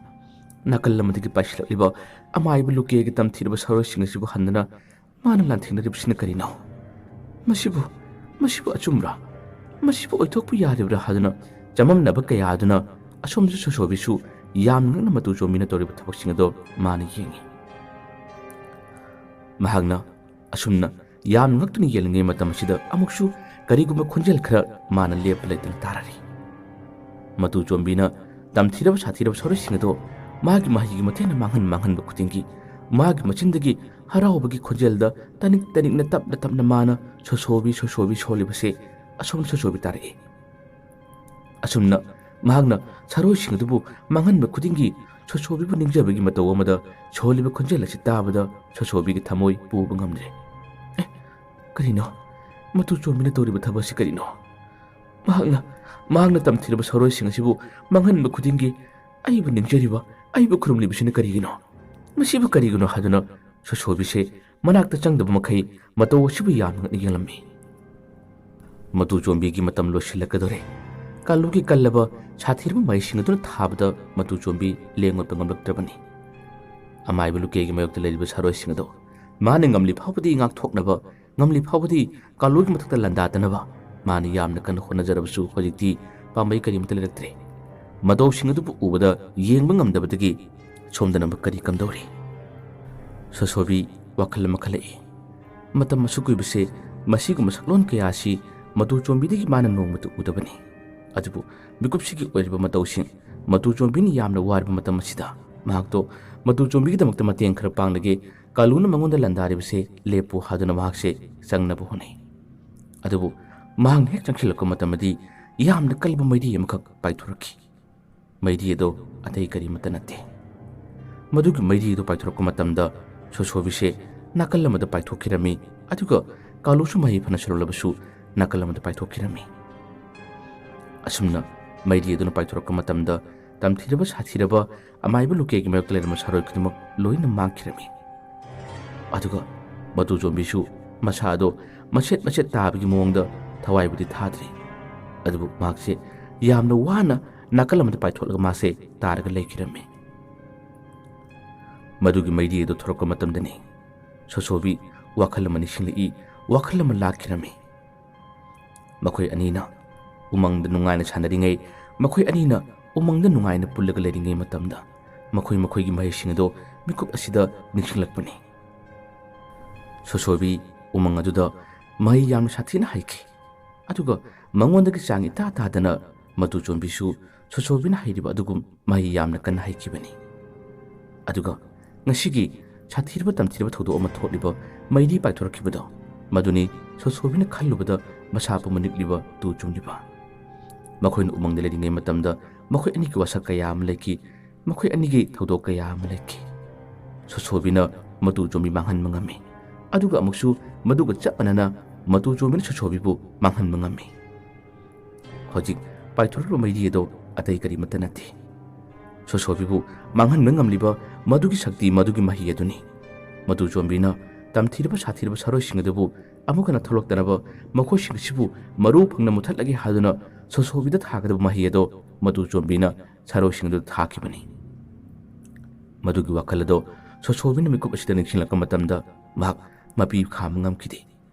ꯅꯥꯀꯜ ꯑꯃꯗꯒꯤ ꯄꯥꯏꯁꯤꯜꯂꯛꯂꯤꯕ ꯑꯃꯥꯏꯕ ꯂꯨꯀꯦꯒꯤ ꯇꯝꯊꯤꯔꯕ ꯁꯥꯔꯣꯏꯁꯤꯡ ꯑꯁꯤꯕꯨ ꯍꯟꯗꯅ ꯃꯥꯅ ꯂꯥꯟꯊꯦꯡꯅꯔꯤꯕꯁꯤꯅ ꯀꯔꯤꯅꯣ? ꯃꯁꯤꯕꯨ, ꯃꯁꯤꯕꯨ ꯑꯆꯨꯝꯕ꯭ꯔꯥ? ꯃꯁꯤꯕꯨ ꯑꯣꯏꯊꯣꯛꯄ ꯌꯥꯔꯤꯕ꯭ꯔꯥ ꯍꯥꯏꯗꯨꯅ ꯆꯃꯝꯅꯕ ꯀꯌꯥ ꯑꯗꯨꯅ ꯑꯁꯣꯝꯁꯨ ꯁꯣꯁꯣꯕꯤꯁꯨ ꯌꯥꯝꯅ ꯉꯛꯅ ꯃꯇꯨ ꯆꯣꯝꯕꯤꯅ ꯇꯧꯔꯤꯕ ꯊꯕꯛꯁꯤꯡ ꯑꯗꯣ ꯃꯥꯅ ꯌꯦꯡꯉꯤ꯫ ꯃꯍꯥꯛꯅ ꯑꯁꯨꯝꯅ ꯌꯥꯝꯅ ꯉꯛꯇꯨꯅ ꯌꯦꯡꯂꯤꯉꯩ ꯃꯇꯝ ꯑꯁꯤꯗ ꯑꯃꯨꯛꯁꯨ ꯀꯔꯤꯒꯨꯝꯕ ꯈꯣꯟꯖꯦꯜ ꯈꯔ ꯃꯥꯅ ꯂꯦꯞꯄ ꯂꯩꯇꯅ ꯇꯥꯔꯔꯤ꯫ ꯃꯇꯨ ꯆꯣꯝꯕꯤꯅ ꯇꯝꯊꯤꯔꯕ ꯁꯥꯊꯤꯔꯕ ꯁꯥꯔꯣꯏꯁꯤꯡ ꯑꯗꯣ ꯃꯥꯒꯤ ꯃꯍꯩꯒꯤ ꯃꯇꯦꯡꯅ ꯃꯥꯡꯍꯟ ꯃꯥꯡꯍꯟꯕ ꯈꯨꯗꯤꯡꯒꯤ ꯃꯥꯒꯤ ꯃꯆꯤꯟꯗꯒꯤ ꯍꯔꯥꯎꯕꯒꯤ ꯈꯣꯟꯖꯦꯜꯗ ꯇꯅꯤꯛ ꯇꯅꯤꯛꯅ ꯇꯞꯅ ꯇꯞꯅ ꯃꯥꯅ "ꯁꯣꯁꯣꯕꯤ, ꯁꯣꯁꯣꯕꯤ" ꯁꯣꯜꯂꯤꯕꯁꯦ ꯑꯁꯣꯝ ꯁꯣꯁꯣꯕꯤ ꯇꯥꯔꯛꯏ꯫ ꯑꯁꯨꯝꯅ ꯃꯍꯥꯛꯅ ꯁꯥꯔꯣꯏꯁꯤꯡ ꯑꯗꯨꯕꯨ ꯃꯥꯡꯍꯟꯕ ꯈꯨꯗꯤꯡꯒꯤ ꯁꯣꯁꯣꯕꯤꯕꯨ ꯅꯤꯡꯖꯕꯒꯤ ꯃꯇꯧ ꯑꯃꯗ ꯁꯣꯜꯂꯤꯕ ꯈꯣꯟꯖꯦꯜ ꯑꯁꯤ ꯇꯥꯕꯗ ꯁꯣꯁꯣꯕꯤꯒꯤ ꯊꯃꯣꯏ ꯄꯨꯕ ꯉꯝꯗ꯭ꯔꯦ꯫ "ꯑꯦ, ꯀꯔꯤꯅꯣ? ꯃꯇꯨ ꯆꯣꯝꯕꯤꯅ ꯇꯧꯔꯤꯕ ꯊꯕꯛ ꯑꯁꯤ ꯀꯔꯤꯅꯣ? ꯃꯍꯥꯛꯅ, ꯃꯍꯥꯛꯅ ꯇꯝꯊꯤꯔꯕ ꯁꯥꯔꯣꯏꯁꯤꯡ ꯑꯁꯤꯕꯨ ꯃꯥꯡꯍꯟꯕ ꯈꯨꯗꯤꯡꯒꯤ ꯑꯩꯕꯨ ꯅꯤꯡꯖꯔꯤꯕ, ꯑꯩꯕꯨ ꯈꯨꯔꯨꯝꯂꯤꯕꯁꯤꯅ ꯀꯔꯤꯒꯤꯅꯣ? ꯃꯁꯤꯕꯨ ꯀꯔꯤꯒꯤꯅꯣ ꯍꯥꯏꯗꯨꯅ ꯁꯣꯁꯣꯕꯤꯁꯦ ꯃꯅꯥꯛꯇ ꯆꯪꯗꯕ ꯃꯈꯩ ꯃꯇꯧ ꯑꯁꯤꯕꯨ ꯌꯥꯝꯅ ꯉꯛꯅ ꯌꯦꯡꯂꯝꯃꯤ꯫ ꯃꯇꯨ ꯆꯣꯝꯕꯤꯒꯤ ꯃꯇꯝ ꯂꯣꯏꯁꯤꯜꯂꯛꯀꯗꯧꯔꯦ꯫ ꯀꯥꯂꯨꯒꯤ ꯀꯜꯂꯕ ꯁꯥꯊꯤꯔꯕ ꯃꯍꯩꯁꯤꯡ ꯑꯗꯨꯅ ꯊꯥꯕꯗ ꯃꯇꯨ ꯆꯣꯝꯕꯤ ꯂꯦꯡ ꯑꯣꯠꯄ ꯉꯝꯂꯛꯇ꯭ꯔꯕꯅꯤ꯫ ꯑꯃꯥꯏꯕ ꯂꯨꯀꯦꯒꯤ ꯃꯥꯌꯣꯛꯇ ꯂꯩꯔꯤꯕ ꯁꯥꯔꯣꯏꯁꯤꯡ ꯑꯗꯨ ꯃꯥꯅ ꯉꯝꯂꯤ ꯐꯥꯎꯕꯗꯤ ꯉꯥꯛꯊꯣꯛꯅꯕ, ꯉꯝꯂꯤ ꯐꯥꯎꯕꯗꯤ ꯀꯥꯂꯨꯒꯤ ꯃꯊꯛꯇ ꯂꯥꯟꯗꯥꯗꯅꯕ ꯃꯥꯅ ꯌꯥꯝꯅ ꯀꯟꯅ ꯍꯣꯠꯅꯖꯔꯕꯁꯨ ꯍꯧꯖꯤꯛꯇꯤ ꯄꯥꯝꯕꯩ ꯀꯔꯤꯃꯠꯇ ꯂꯩꯔꯛꯇ꯭ꯔꯦ꯫ ꯃꯇꯧꯁꯤꯡ ꯑꯗꯨꯕꯨ ꯎꯕꯗ ꯌꯦꯡꯕ ꯉꯝꯗꯕꯗꯒꯤ ꯁꯣꯝꯗꯅ ꯑꯃꯨꯛ ꯀꯔꯤ ꯀꯝꯗꯧꯔꯤ? ꯁꯣꯁꯣꯕꯤ ꯋꯥꯈꯜ ꯑꯃ ꯈꯜꯂꯛꯏ꯫ ꯃꯇꯝ ꯑꯁꯨꯛ ꯀꯨꯏꯕꯁꯦ ꯃꯁꯤꯒꯨꯝꯕ ꯁꯛꯂꯣꯟ ꯀꯌꯥ ꯑꯁꯤ ꯃꯇꯨ ꯆꯣꯝꯕꯤꯗꯒꯤ ꯃꯥꯅ ꯅꯣꯡꯃꯇ ꯎꯗꯕꯅꯤ꯫ ꯑꯗꯨꯕꯨ ꯃꯤꯀꯨꯞꯁꯤꯒꯤ ꯑꯣꯏꯔꯤꯕ ꯃꯇꯧꯁꯤꯡ, ꯃꯇꯨ ꯆꯣꯝꯕꯤꯅ ꯌꯥꯝꯅ ꯋꯥꯔꯕ ꯃꯇꯝ ꯑꯁꯤꯗ ꯃꯍꯥꯛꯇꯣ ꯃꯇꯨ ꯆꯣꯝꯕꯤꯒꯤꯗꯃꯛꯇ ꯃꯇꯦꯡ ꯈꯔ ꯄꯥꯡꯂꯒꯦ, ꯀꯥꯂꯨꯅ ꯃꯉꯣꯟꯗ ꯂꯥꯟꯗꯥꯔꯤꯕꯁꯦ ꯂꯦꯞꯄꯨ ꯍꯥꯏꯗꯨꯅ ꯃꯍꯥꯛꯁꯦ ꯆꯪꯅꯕ ꯍꯣꯠꯅꯩ꯫ ꯑꯗꯨꯕꯨ ꯃꯍꯥꯛꯅ ꯍꯦꯛ ꯆꯪꯁꯤꯜꯂꯛꯄ ꯃꯇꯝꯗꯗꯤ ꯌꯥꯝꯅ ꯀꯜꯂꯕ ꯃꯩꯔꯤ ꯑꯃꯈꯛ ꯄꯥꯏꯊꯣꯔꯛꯈꯤ꯫ ꯃꯩꯔꯤ ꯑꯗꯨ ꯑꯇꯩ ꯀꯔꯤꯃꯠꯇ ꯅꯠꯇꯦ꯫ ꯃꯗꯨꯒꯤ ꯃꯩꯔꯤ ꯑꯗꯨ ꯄꯥꯏꯊꯣꯔꯛꯄ ꯃꯇꯝꯗ ꯁꯣꯁꯣꯕꯤꯁꯦ ꯅꯥꯀꯜ ꯑꯃꯗ ꯄꯥꯏꯊꯣꯛꯈꯤꯔꯝꯃꯤ, ꯑꯗꯨꯒ ꯀꯥꯂꯨꯁꯨ ꯃꯍꯩ ꯐꯅ ꯁꯜꯂꯕꯁꯨ ꯅꯥꯀꯜ ꯑꯃꯗ ꯄꯥꯏꯊꯣꯛꯈꯤꯔꯝꯃꯤ꯫ ꯑꯁꯨꯝꯅ ꯃꯩꯔꯤ ꯑꯗꯨꯅ ꯄꯥꯏꯊꯣꯔꯛꯄ ꯃꯇꯝꯗ ꯇꯝꯊꯤꯔꯕ ꯁꯥꯊꯤꯔꯕ ꯑꯃꯥꯏꯕ ꯂꯨꯀꯦꯒꯤ ꯃꯥꯌꯣꯛꯇ ꯂꯩꯔꯝꯕ ꯁꯥꯔꯣꯏ ꯈꯨꯗꯤꯡꯃꯛ ꯂꯣꯏꯅ ꯃꯥꯡꯈꯤꯔꯝꯃꯤ꯫ ꯑꯗꯨꯒ ꯃꯇꯨ ꯆꯣꯝꯕꯤꯁꯨ ꯃꯁꯥ ꯑꯗꯣ ꯃꯆꯦꯠ ꯃꯆꯦꯠ ꯇꯥꯕꯒꯤ ꯃꯑꯣꯡꯗ ꯊꯋꯥꯏꯕꯨꯗꯤ ꯊꯥꯗ꯭ꯔꯤ꯫ ꯑꯗꯨꯕꯨ ꯃꯍꯥꯛꯁꯦ ꯌꯥꯝꯅ ꯋꯥꯅ ꯅꯥꯀꯜ ꯑꯃꯗ ꯄꯥꯏꯊꯣꯛꯂꯒ ꯃꯥꯁꯦ ꯇꯥꯔꯒ ꯂꯩꯈꯤꯔꯝꯃꯤ꯫ ꯃꯗꯨꯒꯤ ꯃꯩꯔꯤ ꯑꯗꯨ ꯊꯣꯔꯛꯄ ꯃꯇꯝꯗꯅꯤ ꯁꯣꯁꯣꯕꯤ ꯋꯥꯈꯜ ꯑꯃ ꯅꯤꯡꯁꯤꯡꯂꯛꯏ, ꯋꯥꯈꯜ ꯑꯃ ꯂꯥꯛꯈꯤꯔꯝꯃꯤ꯫ ꯃꯈꯣꯏ ꯑꯅꯤꯅ ꯎꯃꯪꯗ ꯅꯨꯡꯉꯥꯏꯅ ꯁꯥꯟꯅꯔꯤꯉꯩ, ꯃꯈꯣꯏ ꯑꯅꯤꯅ ꯎꯃꯪꯗ ꯅꯨꯡꯉꯥꯏꯅ ꯄꯨꯜꯂꯒ ꯂꯩꯔꯤꯉꯩ ꯃꯇꯝꯗ ꯃꯈꯣꯏ ꯃꯈꯣꯏꯒꯤ ꯃꯍꯩꯁꯤꯡ ꯑꯗꯣ ꯃꯤꯀꯨꯞ ꯑꯁꯤꯗ ꯅꯤꯡꯁꯤꯡꯂꯛꯄꯅꯤ꯫ ꯁꯣꯁꯣꯕꯤ ꯎꯃꯪ ꯑꯗꯨꯗ ꯃꯍꯩ ꯌꯥꯝꯅ ꯁꯥꯊꯤꯅ ꯍꯩꯈꯤ꯫ ꯑꯗꯨꯒ ꯃꯉꯣꯟꯗꯒꯤ ꯆꯥꯡ ꯏꯇꯥ ꯇꯥꯗꯅ ꯃꯇꯨ ꯆꯣꯟꯕꯤꯁꯨ ꯁꯣꯁꯣꯕꯤꯅ ꯍꯩꯔꯤꯕ ꯑꯗꯨꯒꯨꯝ ꯃꯍꯩ ꯌꯥꯝꯅ ꯀꯟꯅ ꯍꯩꯈꯤꯕꯅꯤ꯫ ꯑꯗꯨꯒ ꯉꯁꯤꯒꯤ ꯁꯥꯊꯤꯔꯕ ꯇꯝꯊꯤꯔꯕ ꯊꯧꯗꯣꯛ ꯑꯃ ꯊꯣꯛꯂꯤꯕ ꯃꯩꯔꯤ ꯄꯥꯏꯊꯣꯔꯛꯈꯤꯕꯗꯣ, ꯃꯗꯨꯅꯤ ꯁꯣꯁꯣꯕꯤꯅ ꯈꯜꯂꯨꯕꯗ ꯃꯁꯥ ꯄꯨꯝꯕ ꯅꯤꯛꯂꯤꯕ, ꯇꯨ ꯆꯨꯝꯂꯤꯕ꯫ ꯃꯈꯣꯏꯅ ꯎꯃꯪꯗ ꯂꯩꯔꯤꯉꯩ ꯃꯇꯝꯗ ꯃꯈꯣꯏ ꯑꯅꯤꯒꯤ ꯋꯥꯁꯛ ꯀꯌꯥ ꯑꯃ ꯂꯩꯈꯤ, ꯃꯈꯣꯏ ꯑꯅꯤꯒꯤ ꯊꯧꯗꯣꯛ ꯀꯌꯥ ꯑꯃ ꯂꯩꯈꯤ꯫ ꯁꯣꯁꯣꯕꯤꯅ ꯃꯇꯨ ꯆꯣꯝꯕꯤ ꯃꯥꯡꯍꯟꯕ ꯉꯝꯃꯤ, ꯑꯗꯨꯒ ꯑꯃꯨꯛꯁꯨ ꯃꯗꯨꯒ ꯆꯞ ꯃꯥꯟꯅꯅ ꯃꯇꯨ ꯆꯣꯝꯕꯤꯅ ꯁꯣꯁꯣꯕꯤꯕꯨ ꯃꯥꯡꯍꯟꯕ ꯉꯝꯃꯤ꯫ ꯍꯧꯖꯤꯛ ꯄꯥꯏꯊꯣꯔꯛꯂꯤꯕ ꯃꯩꯔꯤ ꯑꯗꯣ ꯑꯇꯩ ꯀꯔꯤꯃꯠꯇ ꯅꯠꯇꯦ, ꯁꯣꯁꯣꯕꯤꯕꯨ ꯃꯥꯡꯍꯟꯕ ꯉꯝꯂꯤꯕ ꯃꯗꯨꯒꯤ ꯁꯛꯇꯤ, ꯃꯗꯨꯒꯤ ꯃꯍꯩ ꯑꯗꯨꯅꯤ꯫ ꯃꯇꯨ ꯆꯣꯝꯕꯤꯅ ꯇꯝꯊꯤꯔꯕ ꯁꯥꯊꯤꯔꯕ ꯁꯥꯔꯣꯏꯁꯤꯡ ꯑꯗꯨꯕꯨ ꯑꯃꯨꯛ ꯍꯟꯅ ꯊꯣꯛꯂꯛꯇꯅꯕ, ꯃꯈꯣꯏꯁꯤꯡ ꯑꯁꯤꯕꯨ ꯃꯔꯨ ꯐꯪꯅ ꯃꯨꯊꯠꯂꯒꯦ ꯍꯥꯏꯗꯨꯅ ꯁꯣꯁꯣꯕꯤꯗ ꯊꯥꯒꯗꯕ ꯃꯍꯩ ꯑꯗꯣ ꯃꯇꯨ ꯆꯣꯝꯕꯤꯅ ꯁꯥꯔꯣꯏꯁꯤꯡ ꯑꯗꯨꯗ ꯊꯥꯈꯤꯕꯅꯤ꯫ ꯃꯗꯨꯒꯤ ꯋꯥꯈꯜ ꯑꯗꯣ ꯁꯣꯁꯣꯕꯤꯅ ꯃꯤꯀꯨꯞ ꯑꯁꯤꯗ ꯅꯤꯡꯁꯤꯡꯂꯛꯄ ꯃꯇꯝꯗ ꯃꯍꯥꯛ ꯃꯄꯤ ꯈꯥꯝꯕ ꯉꯝꯈꯤꯗꯦ꯫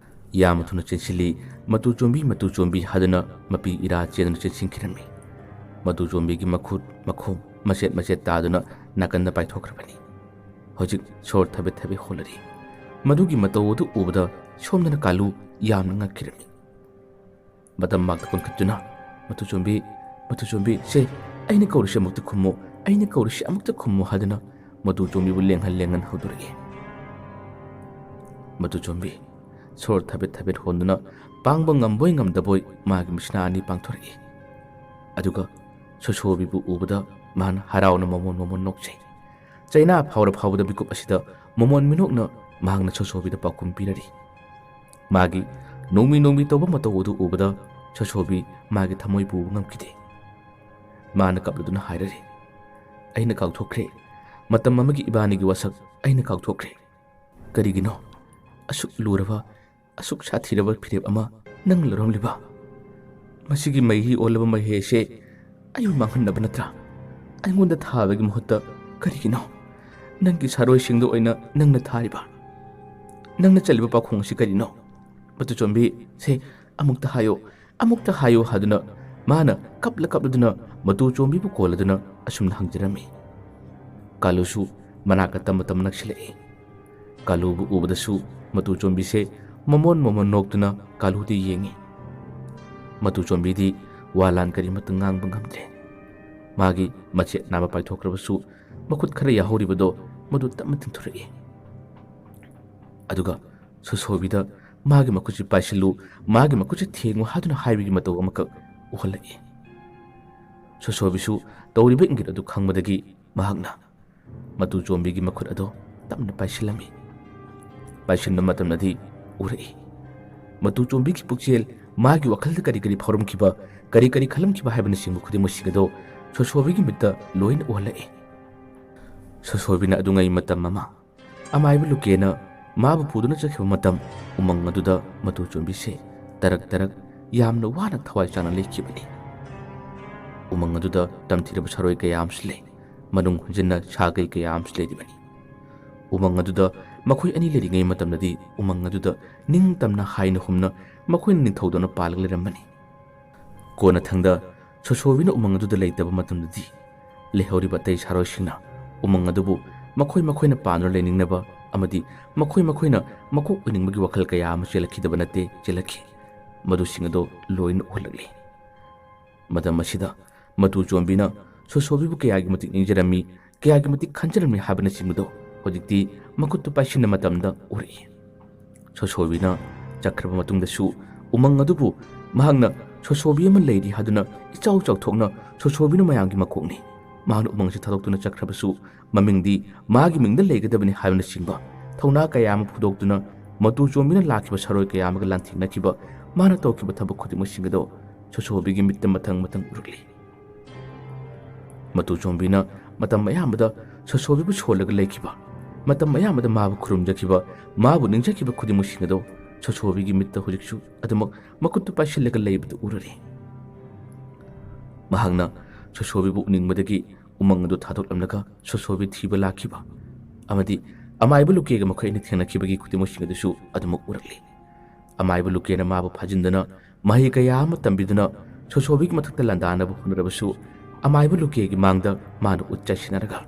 ꯌꯥꯝꯅ ꯊꯨꯅ ꯆꯦꯟꯁꯤꯜꯂꯤ꯫ "ꯃꯇꯨ ꯆꯣꯝꯕꯤ, ꯃꯇꯨ ꯆꯣꯝꯕꯤ" ꯍꯥꯏꯗꯨꯅ ꯃꯄꯤ ꯏꯔꯥ ꯆꯦꯟꯗꯨꯅ ꯆꯦꯟꯁꯤꯟꯈꯤꯔꯝꯃꯤ꯫ ꯃꯇꯨ ꯆꯣꯝꯕꯤꯒꯤ ꯃꯈꯨꯠ, ꯃꯈꯣꯡ ꯃꯆꯦꯠ ꯃꯆꯦꯠ ꯇꯥꯗꯨꯅ ꯅꯥꯀꯟꯗ ꯄꯥꯏꯊꯣꯛꯈ꯭ꯔꯕꯅꯤ꯫ ꯍꯧꯖꯤꯛ ꯁꯣꯔ ꯊꯕꯦꯠ ꯊꯕꯦꯠ ꯍꯣꯜꯂꯔꯤ꯫ ꯃꯗꯨꯒꯤ ꯃꯇꯧ ꯑꯗꯨ ꯎꯕꯗ ꯁꯣꯝꯗꯅ ꯀꯥꯂꯨ ꯌꯥꯝꯅ ꯉꯛꯈꯤꯔꯝꯃꯤ꯫ ꯃꯇꯝ ꯃꯥꯛꯇ ꯀꯣꯟꯈꯠꯇꯨꯅ, "ꯃꯇꯨ ꯆꯣꯝꯕꯤ, ꯃꯇꯨ ꯆꯣꯝꯕꯤ, ꯁꯦ, ꯑꯩꯅ ꯀꯧꯔꯤꯁꯦ ꯑꯃꯨꯛꯇ ꯈꯨꯝꯃꯨ, ꯑꯩꯅ ꯀꯧꯔꯤꯁꯦ ꯑꯃꯨꯛꯇ ꯈꯨꯝꯃꯨ" ꯍꯥꯏꯗꯨꯅ ꯃꯇꯨ ꯆꯣꯝꯕꯤꯕꯨ ꯂꯦꯡꯍꯟ ꯂꯦꯡꯍꯟ ꯍꯧꯗꯣꯔꯛꯏ꯫ ꯃꯇꯨ ꯆꯣꯝꯕꯤ ꯁꯣꯔ ꯊꯕꯦꯠ ꯊꯕꯦꯠ ꯍꯣꯟꯗꯨꯅ ꯄꯥꯡꯕ ꯉꯝꯕꯣꯏ ꯉꯝꯗꯕꯣꯏ ꯃꯥꯒꯤ ꯃꯁꯤꯅꯥ ꯑꯅꯤ ꯄꯥꯡꯊꯣꯔꯛꯏ꯫ ꯑꯗꯨꯒ ꯁꯣꯁꯣꯕꯤꯕꯨ ꯎꯕꯗ ꯃꯍꯥꯛꯅ ꯍꯔꯥꯎꯅ ꯃꯃꯣꯟ ꯃꯃꯣꯟ ꯅꯣꯛꯆꯩ꯫ ꯆꯩꯅꯥ ꯐꯥꯎꯔ ꯐꯥꯎꯕꯗ ꯃꯤꯀꯨꯞ ꯑꯁꯤꯗ ꯃꯃꯣꯟ ꯃꯤꯅꯣꯛꯅ ꯃꯍꯥꯛꯅ ꯁꯣꯁꯣꯕꯤꯗ ꯄꯥꯎꯈꯨꯝ ꯄꯤꯔꯔꯤ꯫ ꯃꯥꯒꯤ ꯅꯣꯡꯃꯤ ꯅꯣꯡꯃꯤ ꯇꯧꯕ ꯃꯇꯧ ꯑꯗꯨ ꯎꯕꯗ ꯁꯣꯁꯣꯕꯤ ꯃꯥꯒꯤ ꯊꯃꯣꯏ ꯄꯨꯕ ꯉꯝꯈꯤꯗꯦ꯫ ꯃꯥꯅ ꯀꯞꯂꯗꯨꯅ ꯍꯥꯏꯔꯔꯤ, "ꯑꯩꯅ ꯀꯥꯎꯊꯣꯛꯈ꯭ꯔꯦ꯫ ꯃꯇꯝ ꯑꯃꯒꯤ ꯏꯕꯥꯅꯤꯒꯤ ꯋꯥꯁꯛ ꯑꯩꯅ ꯀꯥꯎꯊꯣꯛꯈ꯭ꯔꯦ꯫ ꯀꯔꯤꯒꯤꯅꯣ ꯑꯁꯨꯛ ꯂꯨꯔꯕ, ꯑꯁꯨꯛ ꯁꯥꯊꯤꯔꯕ ꯐꯤꯔꯦꯞ ꯑꯃ ꯅꯪ ꯂꯧꯔꯝꯂꯤꯕ? ꯃꯁꯤꯒꯤ ꯃꯩꯍꯤ ꯑꯣꯜꯂꯕ ꯃꯍꯩ ꯑꯁꯦ ꯑꯩꯕꯨ ꯃꯥꯡꯍꯟꯅꯕ ꯅꯠꯇ꯭ꯔꯥ? ꯑꯩꯉꯣꯟꯗ ꯊꯥꯕꯒꯤ ꯃꯍꯨꯠꯇ ꯀꯔꯤꯒꯤꯅꯣ ꯅꯪꯒꯤ ꯁꯥꯔꯣꯏꯁꯤꯡꯗ ꯑꯣꯏꯅ ꯅꯪꯅ ꯊꯥꯔꯤꯕ? ꯅꯪꯅ ꯆꯠꯂꯤꯕ ꯄꯥꯎꯈꯣꯡ ꯑꯁꯤ ꯀꯔꯤꯅꯣ? ꯃꯇꯨ ꯆꯣꯝꯕꯤ, ꯁꯦ, ꯑꯃꯨꯛꯇ ꯍꯥꯏꯌꯨ, ꯑꯃꯨꯛꯇ ꯍꯥꯏꯌꯨ" ꯍꯥꯏꯗꯨꯅ ꯃꯥꯅ ꯀꯞꯂ ꯀꯞꯂꯗꯨꯅ ꯃꯇꯨ ꯆꯣꯝꯕꯤꯕꯨ ꯀꯣꯜꯂꯗꯨꯅ ꯑꯁꯨꯝꯅ ꯍꯪꯖꯔꯝꯃꯤ꯫ ꯀꯥꯂꯨꯁꯨ ꯃꯅꯥꯛꯇ ꯇꯝꯕ ꯇꯝꯕ ꯅꯛꯁꯤꯜꯂꯛꯏ꯫ ꯀꯥꯂꯨꯕꯨ ꯎꯕꯗꯁꯨ ꯃꯇꯨ ꯆꯣꯝꯕꯤꯁꯦ ꯃꯃꯣꯟ ꯃꯃꯣꯟ ꯅꯣꯛꯇꯨꯅ ꯀꯥꯂꯨꯗ ꯌꯦꯡꯉꯤ꯫ ꯃꯇꯨ ꯆꯣꯝꯕꯤꯗꯤ ꯋꯥ ꯂꯥꯟ ꯀꯔꯤꯃꯠꯇ ꯉꯥꯡꯕ ꯉꯝꯗ꯭ꯔꯦ꯫ ꯃꯥꯒꯤ ꯃꯆꯦꯠ ꯅꯥꯝꯃ ꯄꯥꯏꯊꯣꯛꯈ꯭ꯔꯕꯁꯨ ꯃꯈꯨꯠ ꯈꯔ ꯌꯥꯍꯧꯔꯤꯕꯗꯣ ꯃꯗꯨ ꯇꯞꯅ ꯇꯤꯡꯊꯣꯔꯛꯏ꯫ ꯑꯗꯨꯒ ꯁꯣꯁꯣꯕꯤꯗ "ꯃꯥꯒꯤ ꯃꯈꯨꯠꯁꯤ ꯄꯥꯏꯁꯤꯜꯂꯨ, ꯃꯥꯒꯤ ꯃꯈꯨꯠꯁꯤ ꯊꯦꯡꯉꯨ" ꯍꯥꯏꯗꯨꯅ ꯍꯥꯏꯕꯒꯤ ꯃꯇꯧ ꯑꯃꯈꯛ ꯎꯍꯜꯂꯛꯏ꯫ ꯁꯣꯁꯣꯕꯤꯁꯨ ꯇꯧꯔꯤꯕ ꯏꯪꯒꯤꯠ ꯑꯗꯨ ꯈꯪꯕꯗꯒꯤ ꯃꯍꯥꯛꯅ ꯃꯇꯨ ꯆꯣꯝꯕꯤꯒꯤ ꯃꯈꯨꯠ ꯑꯗꯨ ꯇꯞꯅ ꯄꯥꯏꯁꯤꯜꯂꯝꯃꯤ꯫ ꯄꯥꯏꯁꯤꯟꯕ ꯃꯇꯝꯗꯗꯤ ꯎꯔꯛꯏ꯫ ꯃꯇꯨ ꯆꯣꯝꯕꯤꯒꯤ ꯄꯨꯛꯆꯦꯜ, ꯃꯥꯒꯤ ꯋꯥꯈꯜꯗ ꯀꯔꯤ ꯀꯔꯤ ꯐꯥꯎꯔꯝꯈꯤꯕ, ꯀꯔꯤ ꯀꯔꯤ ꯈꯜꯂꯝꯈꯤꯕ ꯍꯥꯏꯕꯅꯆꯤꯡꯕ ꯈꯨꯗꯤꯡꯃꯛꯁꯤꯡ ꯑꯗꯣ ꯁꯣꯁꯣꯕꯤꯒꯤ ꯃꯤꯠꯇ ꯂꯣꯏꯅ ꯎꯍꯜꯂꯛꯏ꯫ ꯁꯣꯁꯣꯕꯤꯅ ꯑꯗꯨꯉꯩ ꯃꯇꯝ ꯑꯃ ꯑꯃꯥꯏꯕ ꯂꯨꯀꯦꯅ ꯃꯥꯕꯨ ꯄꯨꯗꯨꯅ ꯆꯠꯈꯤꯕ ꯃꯇꯝ, ꯎꯃꯪ ꯑꯗꯨꯗ ꯃꯇꯨ ꯆꯣꯝꯕꯤꯁꯦ ꯇꯔꯛ ꯇꯔꯛ ꯌꯥꯝꯅ ꯋꯥꯅ ꯊꯋꯥꯏ ꯆꯥꯅ ꯂꯩꯈꯤꯕꯅꯤ꯫ ꯎꯃꯪ ꯑꯗꯨꯗ ꯇꯝꯊꯤꯔꯕ ꯁꯥꯔꯣꯏ ꯀꯌꯥ ꯑꯃꯁꯨ ꯂꯩ, ꯃꯅꯨꯡ ꯍꯨꯟꯖꯤꯟꯅ ꯁꯥꯒꯩ ꯀꯌꯥ ꯑꯃꯁꯨ ꯂꯩꯔꯤꯕꯅꯤ꯫ ꯎꯃꯪ ꯑꯗꯨꯗ ꯃꯈꯣꯏ ꯑꯅꯤ ꯂꯩꯔꯤꯉꯩ ꯃꯇꯝꯗꯗꯤ ꯎꯃꯪ ꯑꯗꯨꯗ ꯅꯤꯡꯇꯝꯅ ꯍꯥꯏꯅ ꯍꯨꯝꯅ ꯃꯈꯣꯏꯅ ꯅꯤꯡꯊꯧꯗꯧꯅ ꯄꯥꯜꯂꯒ ꯂꯩꯔꯝꯕꯅꯤ꯫ ꯀꯣꯟꯅꯊꯪꯗ ꯁꯣꯁꯣꯕꯤꯅ ꯎꯃꯪ ꯑꯗꯨꯗ ꯂꯩꯇꯕ ꯃꯇꯝꯗꯗꯤ ꯂꯩꯍꯧꯔꯤꯕ ꯑꯇꯩ ꯁꯥꯔꯣꯏꯁꯤꯡꯅ ꯎꯃꯪ ꯑꯗꯨꯕꯨ ꯃꯈꯣꯏ ꯃꯈꯣꯏꯅ ꯄꯥꯟꯗꯨꯅ ꯂꯩꯅꯤꯡꯅꯕ ꯑꯃꯗꯤ ꯃꯈꯣꯏ ꯃꯈꯣꯏꯅ ꯃꯀꯣꯛ ꯑꯣꯏꯅꯤꯡꯕꯒꯤ ꯋꯥꯈꯜ ꯀꯌꯥ ꯑꯃ ꯆꯦꯜꯂꯛꯈꯤꯗꯕ ꯅꯠꯇꯦ, ꯆꯦꯜꯂꯛꯈꯤ꯫ ꯃꯗꯨꯁꯤꯡ ꯑꯗꯨ ꯂꯣꯏꯅ ꯎꯍꯜꯂꯛꯂꯤ꯫ ꯃꯇꯝ ꯑꯁꯤꯗ ꯃꯇꯨ ꯆꯣꯝꯕꯤꯅ ꯁꯣꯁꯣꯕꯤꯕꯨ ꯀꯌꯥꯒꯤ ꯃꯇꯤꯛ ꯅꯤꯡꯖꯔꯝꯃꯤ, ꯀꯌꯥꯒꯤ ꯃꯇꯤꯛ ꯈꯟꯖꯔꯝꯃꯤ ꯍꯥꯏꯕꯅꯆꯤꯡꯕꯗꯨ ꯍꯧꯖꯤꯛꯇꯤ ꯃꯈꯨꯠꯇꯨ ꯄꯥꯏꯁꯤꯟꯕ ꯃꯇꯝꯗ ꯎꯔꯛꯏ꯫ ꯁꯣꯁꯣꯕꯤꯅ ꯆꯠꯈ꯭ꯔꯕ ꯃꯇꯨꯡꯗꯁꯨ ꯎꯃꯪ ꯑꯗꯨꯕꯨ ꯃꯍꯥꯛꯅ ꯁꯣꯁꯣꯕꯤ ꯑꯃ ꯂꯩꯔꯤ ꯍꯥꯏꯗꯨꯅ ꯏꯆꯥꯎ ꯆꯥꯎꯊꯣꯛꯅ ꯁꯣꯁꯣꯕꯤꯅ ꯃꯌꯥꯝꯒꯤ ꯃꯀꯣꯛꯅꯤ꯫ ꯃꯍꯥꯛꯅ ꯎꯃꯪꯁꯤ ꯊꯥꯗꯣꯛꯇꯨꯅ ꯆꯠꯈ꯭ꯔꯕꯁꯨ ꯃꯃꯤꯡꯗꯤ ꯃꯥꯒꯤ ꯃꯤꯡꯗ ꯂꯩꯒꯗꯕꯅꯤ ꯍꯥꯏꯕꯅꯆꯤꯡꯕ ꯊꯧꯅꯥ ꯀꯌꯥ ꯑꯃ ꯐꯣꯡꯗꯣꯛꯇꯨꯅ ꯃꯇꯨ ꯆꯣꯝꯕꯤꯅ ꯂꯥꯛꯈꯤꯕ ꯁꯥꯔꯣꯏ ꯀꯌꯥ ꯑꯃꯒ ꯂꯥꯟꯊꯦꯡꯅꯈꯤꯕ, ꯃꯥꯅ ꯇꯧꯈꯤꯕ ꯊꯕꯛ ꯈꯨꯗꯤꯡꯃꯛꯁꯤꯡ ꯑꯗꯨ ꯁꯣꯁꯣꯕꯤꯒꯤ ꯃꯤꯠꯇ ꯃꯊꯪ ꯃꯊꯪ ꯎꯔꯛꯂꯤ꯫ ꯃꯇꯨ ꯆꯣꯝꯕꯤꯅ ꯃꯇꯝ ꯑꯌꯥꯝꯕꯗ ꯁꯣꯁꯣꯕꯤꯕꯨ ꯁꯣꯜꯂꯒ ꯂꯩꯈꯤꯕ, ꯃꯇꯝ ꯑꯌꯥꯝꯕꯗ ꯃꯥꯕꯨ ꯈꯨꯔꯨꯝꯖꯈꯤꯕ, ꯃꯥꯕꯨ ꯅꯤꯡꯖꯈꯤꯕ ꯈꯨꯗꯤꯡꯃꯛꯁꯤꯡ ꯑꯗꯨ ꯁꯣꯁꯣꯕꯤꯒꯤ ꯃꯤꯠꯇ ꯍꯧꯖꯤꯛꯁꯨ ꯑꯗꯨꯃꯛ ꯃꯈꯨꯠꯇꯨ ꯄꯥꯏꯁꯤꯜꯂꯒ ꯂꯩꯕꯗꯨ ꯎꯔꯔꯤ꯫ ꯃꯍꯥꯛꯅ ꯁꯣꯁꯣꯕꯤꯕꯨ ꯎꯅꯤꯡꯕꯗꯒꯤ ꯎꯃꯪ ꯑꯗꯨ ꯊꯥꯗꯣꯛꯂꯝꯂꯒ ꯁꯣꯁꯣꯕꯤ ꯊꯤꯕ ꯂꯥꯛꯈꯤꯕ ꯑꯃꯗꯤ ꯑꯃꯥꯏꯕ ꯂꯨꯀꯦꯒ ꯃꯈꯣꯏ ꯑꯅꯤ ꯊꯦꯡꯅꯈꯤꯕꯒꯤ ꯈꯨꯗꯤꯡꯃꯛꯁꯤꯡ ꯑꯗꯨꯁꯨ ꯑꯗꯨꯃꯛ ꯎꯔꯛꯂꯤ꯫ ꯑꯃꯥꯏꯕ ꯂꯨꯀꯦꯅ ꯃꯥꯕꯨ ꯐꯥꯖꯤꯟꯗꯨꯅ ꯃꯍꯩ ꯀꯌꯥ ꯑꯃ ꯇꯝꯕꯤꯗꯨꯅ ꯁꯣꯁꯣꯕꯤꯒꯤ ꯃꯊꯛꯇ ꯂꯥꯟꯗꯥꯅꯕ ꯍꯣꯠꯅꯔꯕꯁꯨ ꯑꯃꯥꯏꯕ ꯂꯨꯀꯦꯒꯤ ꯃꯥꯡꯗ ꯃꯥꯅ ꯎꯠ ꯆꯥꯏꯁꯤꯟꯅꯔꯒ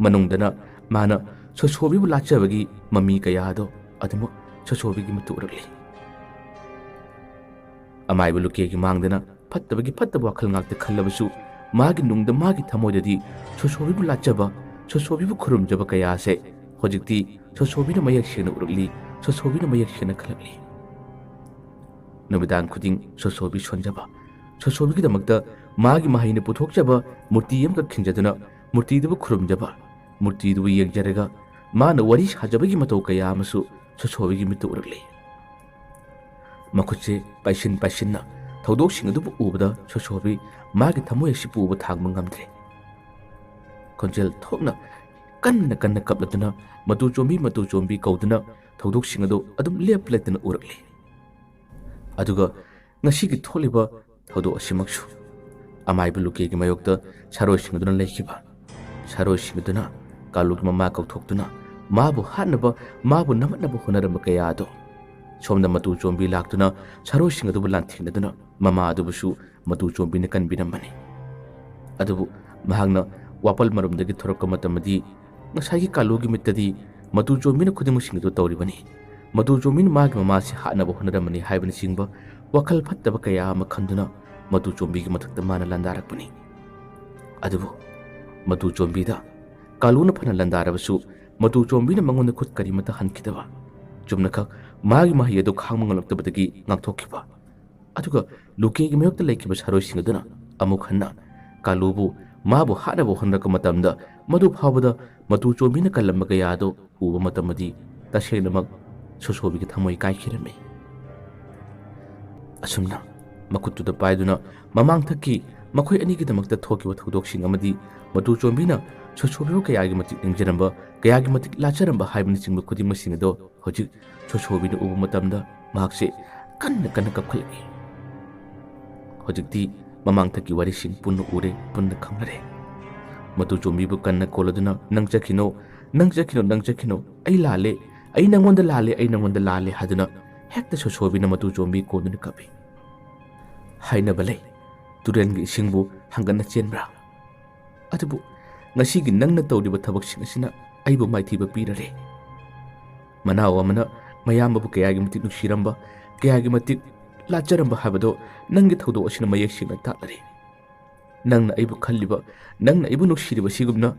ꯃꯅꯨꯡꯗꯅ ꯃꯥꯅ ꯁꯣꯁꯣꯕꯤꯕꯨ ꯂꯥꯠꯆꯕꯒꯤ ꯃꯃꯤ ꯀꯌꯥ ꯑꯗꯨ ꯑꯗꯨꯃꯛ ꯁꯣꯁꯣꯕꯤꯒꯤ ꯃꯤꯠꯇ ꯎꯔꯛꯂꯤ꯫ ꯑꯃꯥꯏꯕ ꯂꯨꯀꯦꯒꯤ ꯃꯥꯡꯗꯅ ꯐꯠꯇꯕꯒꯤ ꯐꯠꯇꯕ ꯋꯥꯈꯜ ꯉꯥꯛꯇ ꯈꯜꯂꯕꯁꯨ ꯃꯥꯒꯤ ꯅꯨꯡꯗ, ꯃꯥꯒꯤ ꯊꯃꯣꯏꯗꯗꯤ ꯁꯣꯁꯣꯕꯤꯕꯨ ꯂꯥꯠꯆꯕ, ꯁꯣꯁꯣꯕꯤꯕꯨ ꯈꯨꯔꯨꯝꯖꯕ ꯀꯌꯥ ꯑꯁꯦ ꯍꯧꯖꯤꯛꯇꯤ ꯁꯣꯁꯣꯕꯤꯅ ꯃꯌꯦꯛ ꯁꯦꯡꯅ ꯎꯔꯛꯂꯤ, ꯁꯣꯁꯣꯕꯤꯅ ꯃꯌꯦꯛ ꯁꯦꯡꯅ ꯈꯜꯂꯛꯂꯤ꯫ ꯅꯨꯃꯤꯗꯥꯡ ꯈꯨꯗꯤꯡ ꯁꯣꯁꯣꯕꯤ ꯁꯣꯟꯖꯕ, ꯁꯣꯁꯣꯕꯤꯒꯤꯗꯃꯛꯇ ꯃꯥꯒꯤ ꯃꯍꯩꯅ ꯄꯨꯊꯣꯛꯆꯕ ꯃꯨꯔꯇꯤ ꯑꯃꯈꯛ ꯈꯤꯟꯖꯗꯨꯅ ꯃꯨꯔꯇꯤꯗꯨꯕꯨ ꯈꯨꯔꯨꯝꯖꯕ, ꯃꯨꯔꯇꯤꯗꯨꯕꯨ ꯌꯦꯡꯖꯔꯒ ꯃꯥꯅ ꯋꯥꯔꯤ ꯁꯥꯖꯕꯒꯤ ꯃꯇꯧ ꯀꯌꯥ ꯑꯃꯁꯨ ꯁꯣꯁꯣꯕꯤꯒꯤ ꯃꯤꯠꯇ ꯎꯔꯛꯂꯤ꯫ ꯃꯈꯨꯠꯁꯦ ꯄꯥꯏꯁꯤꯟ ꯄꯥꯏꯁꯤꯟꯅ ꯊꯧꯗꯣꯛꯁꯤꯡ ꯑꯗꯨꯕꯨ ꯎꯕꯗ ꯁꯣꯁꯣꯕꯤ ꯃꯥꯒꯤ ꯊꯃꯣꯏ ꯑꯁꯤ ꯄꯨꯕ ꯊꯥꯡꯕ ꯉꯝꯗ꯭ꯔꯦ꯫ ꯈꯣꯟꯖꯦꯜ ꯊꯣꯛꯅ ꯀꯟꯅ ꯀꯟꯅ ꯀꯞꯂꯗꯨꯅ "ꯃꯇꯨ ꯆꯣꯝꯕꯤ, ꯃꯇꯨ ꯆꯣꯝꯕꯤ" ꯀꯧꯗꯨꯅ ꯊꯧꯗꯣꯛꯁꯤꯡ ꯑꯗꯨ ꯑꯗꯨꯝ ꯂꯦꯞ ꯂꯩꯇꯅ ꯎꯔꯛꯂꯤ꯫ ꯑꯗꯨꯒ ꯉꯁꯤꯒꯤ ꯊꯣꯛꯂꯤꯕ ꯊꯧꯗꯣꯛ ꯑꯁꯤꯃꯛꯁꯨ ꯑꯃꯥꯏꯕ ꯂꯨꯀꯦꯒꯤ ꯃꯥꯌꯣꯛꯇ ꯁꯥꯔꯣꯏꯁꯤꯡ ꯑꯗꯨꯅ ꯂꯩꯈꯤꯕ꯫ ꯁꯥꯔꯣꯏꯁꯤꯡ ꯑꯗꯨꯅ ꯀꯥꯂꯨꯒꯤ ꯃꯃꯥ ꯀꯧꯊꯣꯛꯇꯨꯅ ꯃꯥꯕꯨ ꯍꯥꯠꯅꯕ, ꯃꯥꯕꯨ ꯅꯝꯃꯠꯅꯕ ꯍꯣꯠꯅꯔꯝꯕ ꯀꯌꯥ ꯑꯗꯣ ꯁꯣꯝꯗ ꯃꯇꯨ ꯆꯣꯝꯕꯤ ꯂꯥꯛꯇꯨꯅ ꯁꯥꯔꯣꯏꯁꯤꯡ ꯑꯗꯨꯕꯨ ꯂꯥꯟꯊꯦꯡꯅꯗꯨꯅ ꯃꯃꯥ ꯑꯗꯨꯕꯨꯁꯨ ꯃꯇꯨ ꯆꯣꯝꯕꯤꯅ ꯀꯟꯕꯤꯔꯝꯕꯅꯤ꯫ ꯑꯗꯨꯕꯨ ꯃꯍꯥꯛꯅ ꯋꯥꯄꯜ ꯃꯔꯨꯝꯗꯒꯤ ꯊꯣꯔꯛꯄ ꯃꯇꯝꯗꯗꯤ ꯉꯁꯥꯏꯒꯤ ꯀꯥꯂꯨꯒꯤ ꯃꯤꯠꯇꯗꯤ ꯃꯇꯨ ꯆꯣꯝꯕꯤꯅ ꯈꯨꯗꯤꯡꯃꯛꯁꯤꯡ ꯑꯗꯨ ꯇꯧꯔꯤꯕꯅꯤ꯫ ꯃꯇꯨ ꯆꯣꯝꯕꯤꯅ ꯃꯥꯒꯤ ꯃꯃꯥꯁꯤ ꯍꯥꯠꯅꯕ ꯍꯣꯠꯅꯔꯝꯕꯅꯤ ꯍꯥꯏꯕꯅꯆꯤꯡꯕ ꯋꯥꯈꯜ ꯐꯠꯇꯕ ꯀꯌꯥ ꯑꯃ ꯈꯟꯗꯨꯅ ꯃꯇꯨ ꯆꯣꯝꯕꯤꯒꯤ ꯃꯊꯛꯇ ꯃꯥꯅ ꯂꯥꯟꯗꯥꯔꯛꯄꯅꯤ꯫ ꯑꯗꯨꯕꯨ ꯃꯇꯨ ꯆꯣꯝꯕꯤꯗ ꯀꯥꯂꯨꯅ ꯐꯅ ꯂꯥꯟꯗꯥꯔꯕꯁꯨ ꯃꯇꯨ ꯆꯣꯝꯕꯤꯅ ꯃꯉꯣꯟꯗ ꯈꯨꯠ ꯀꯔꯤꯃꯠꯇ ꯍꯟꯈꯤꯗꯕ, ꯆꯨꯝꯅꯈꯛ ꯃꯥꯒꯤ ꯃꯍꯩ ꯑꯗꯨ ꯈꯥꯡꯕ ꯉꯝꯂꯛꯇꯕꯗꯒꯤ ꯉꯥꯛꯊꯣꯛꯈꯤꯕ꯫ ꯑꯗꯨꯒ ꯂꯨꯀꯦꯒꯤ ꯃꯥꯌꯣꯛꯇ ꯂꯩꯈꯤꯕ ꯁꯥꯔꯣꯏꯁꯤꯡ ꯑꯗꯨꯅ ꯑꯃꯨꯛ ꯍꯟꯅ ꯀꯥꯂꯨꯕꯨ ꯃꯥꯕꯨ ꯍꯥꯠꯅꯕ ꯍꯣꯠꯅꯔꯛꯄ ꯃꯇꯝꯗ ꯃꯗꯨ ꯐꯥꯎꯕꯗ ꯃꯇꯨ ꯆꯣꯝꯕꯤꯅ ꯀꯜꯂꯝꯕ ꯀꯌꯥ ꯑꯗꯨ ꯎꯕ ꯃꯇꯝꯗꯗꯤ ꯇꯁꯦꯡꯅꯃꯛ ꯁꯣꯁꯣꯕꯤꯒꯤ ꯊꯃꯣꯏ ꯀꯥꯏꯈꯤꯔꯝꯃꯤ꯫ ꯑꯁꯨꯝꯅ ꯃꯈꯨꯠꯇꯨꯗ ꯄꯥꯏꯗꯨꯅ ꯃꯃꯥꯡꯊꯛꯀꯤ ꯃꯈꯣꯏ ꯑꯅꯤꯒꯤꯗꯃꯛꯇ ꯊꯣꯛꯈꯤꯕ ꯊꯧꯗꯣꯛꯁꯤꯡ ꯑꯃꯗꯤ ꯃꯇꯨ ꯆꯣꯝꯕꯤꯅ ꯁꯣꯁꯣꯕꯤꯕꯨ ꯀꯌꯥꯒꯤ ꯃꯇꯤꯛ ꯅꯤꯡꯖꯔꯝꯕ, ꯀꯌꯥꯒꯤ ꯃꯇꯤꯛ ꯂꯥꯠꯆꯔꯝꯕ ꯍꯥꯏꯕꯅꯆꯤꯡꯕ ꯈꯨꯗꯤꯡꯃꯛꯁꯤꯡ ꯑꯗꯣ ꯍꯧꯖꯤꯛ ꯁꯣꯁꯣꯕꯤꯅ ꯎꯕ ꯃꯇꯝꯗ ꯃꯍꯥꯛꯁꯦ ꯀꯟꯅ ꯀꯟꯅ ꯀꯞꯈꯠꯂꯛꯏ꯫ ꯍꯧꯖꯤꯛꯇꯤ ꯃꯃꯥꯡꯊꯛꯀꯤ ꯋꯥꯔꯤꯁꯤꯡ ꯄꯨꯟꯅ ꯎꯔꯦ, ꯄꯨꯟꯅ ꯈꯪꯅꯔꯦ꯫ ꯃꯇꯨ ꯆꯣꯝꯕꯤꯕꯨ ꯀꯟꯅ ꯀꯣꯜꯂꯗꯨꯅ "ꯅꯪ ꯆꯠꯈꯤꯅꯣ, ꯅꯪ ꯆꯠꯈꯤꯅꯣ, ꯅꯪ ꯆꯠꯈꯤꯅꯣ, ꯑꯩ ꯂꯥꯜꯂꯦ, ꯑꯩ ꯅꯪꯉꯣꯟꯗ ꯂꯥꯜꯂꯦ, ꯑꯩ ꯅꯪꯉꯣꯟꯗ ꯂꯥꯜꯂꯦ" ꯍꯥꯏꯗꯨꯅ ꯍꯦꯛꯇ ꯁꯣꯁꯣꯕꯤꯅ ꯃꯇꯨ ꯆꯣꯝꯕꯤ ꯀꯣꯟꯗꯨꯅ ꯀꯞꯄꯤ꯫ ꯍꯥꯏꯅꯕ ꯂꯩ, "ꯇꯨꯔꯦꯜꯒꯤ ꯏꯁꯤꯡꯕꯨ ꯍꯪꯒꯠꯅ ꯆꯦꯟꯕ꯭ꯔꯥ?" ꯑꯗꯨꯕꯨ ꯉꯁꯤꯒꯤ ꯅꯪꯅ ꯇꯧꯔꯤꯕ ꯊꯕꯛꯁꯤꯡ ꯑꯁꯤꯅ ꯑꯩꯕꯨ ꯃꯥꯏꯊꯤꯕ ꯄꯤꯔꯔꯦ꯫ ꯃꯅꯥꯎ ꯑꯃꯅ ꯃꯌꯥꯝꯕꯕꯨ ꯀꯌꯥꯒꯤ ꯃꯇꯤꯛ ꯅꯨꯡꯁꯤꯔꯝꯕ, ꯀꯌꯥꯒꯤ ꯃꯇꯤꯛ ꯂꯥꯠꯆꯔꯝꯕ ꯍꯥꯏꯕꯗꯣ ꯅꯪꯒꯤ ꯊꯧꯗꯣꯛ ꯑꯁꯤꯅ ꯃꯌꯦꯛ ꯁꯦꯡꯅ ꯇꯥꯛꯂꯔꯦ꯫ ꯅꯪꯅ ꯑꯩꯕꯨ ꯈꯜꯂꯤꯕ, ꯅꯪꯅ ꯑꯩꯕꯨ ꯅꯨꯡꯁꯤꯔꯤꯕ ꯑꯁꯤꯒꯨꯝꯅ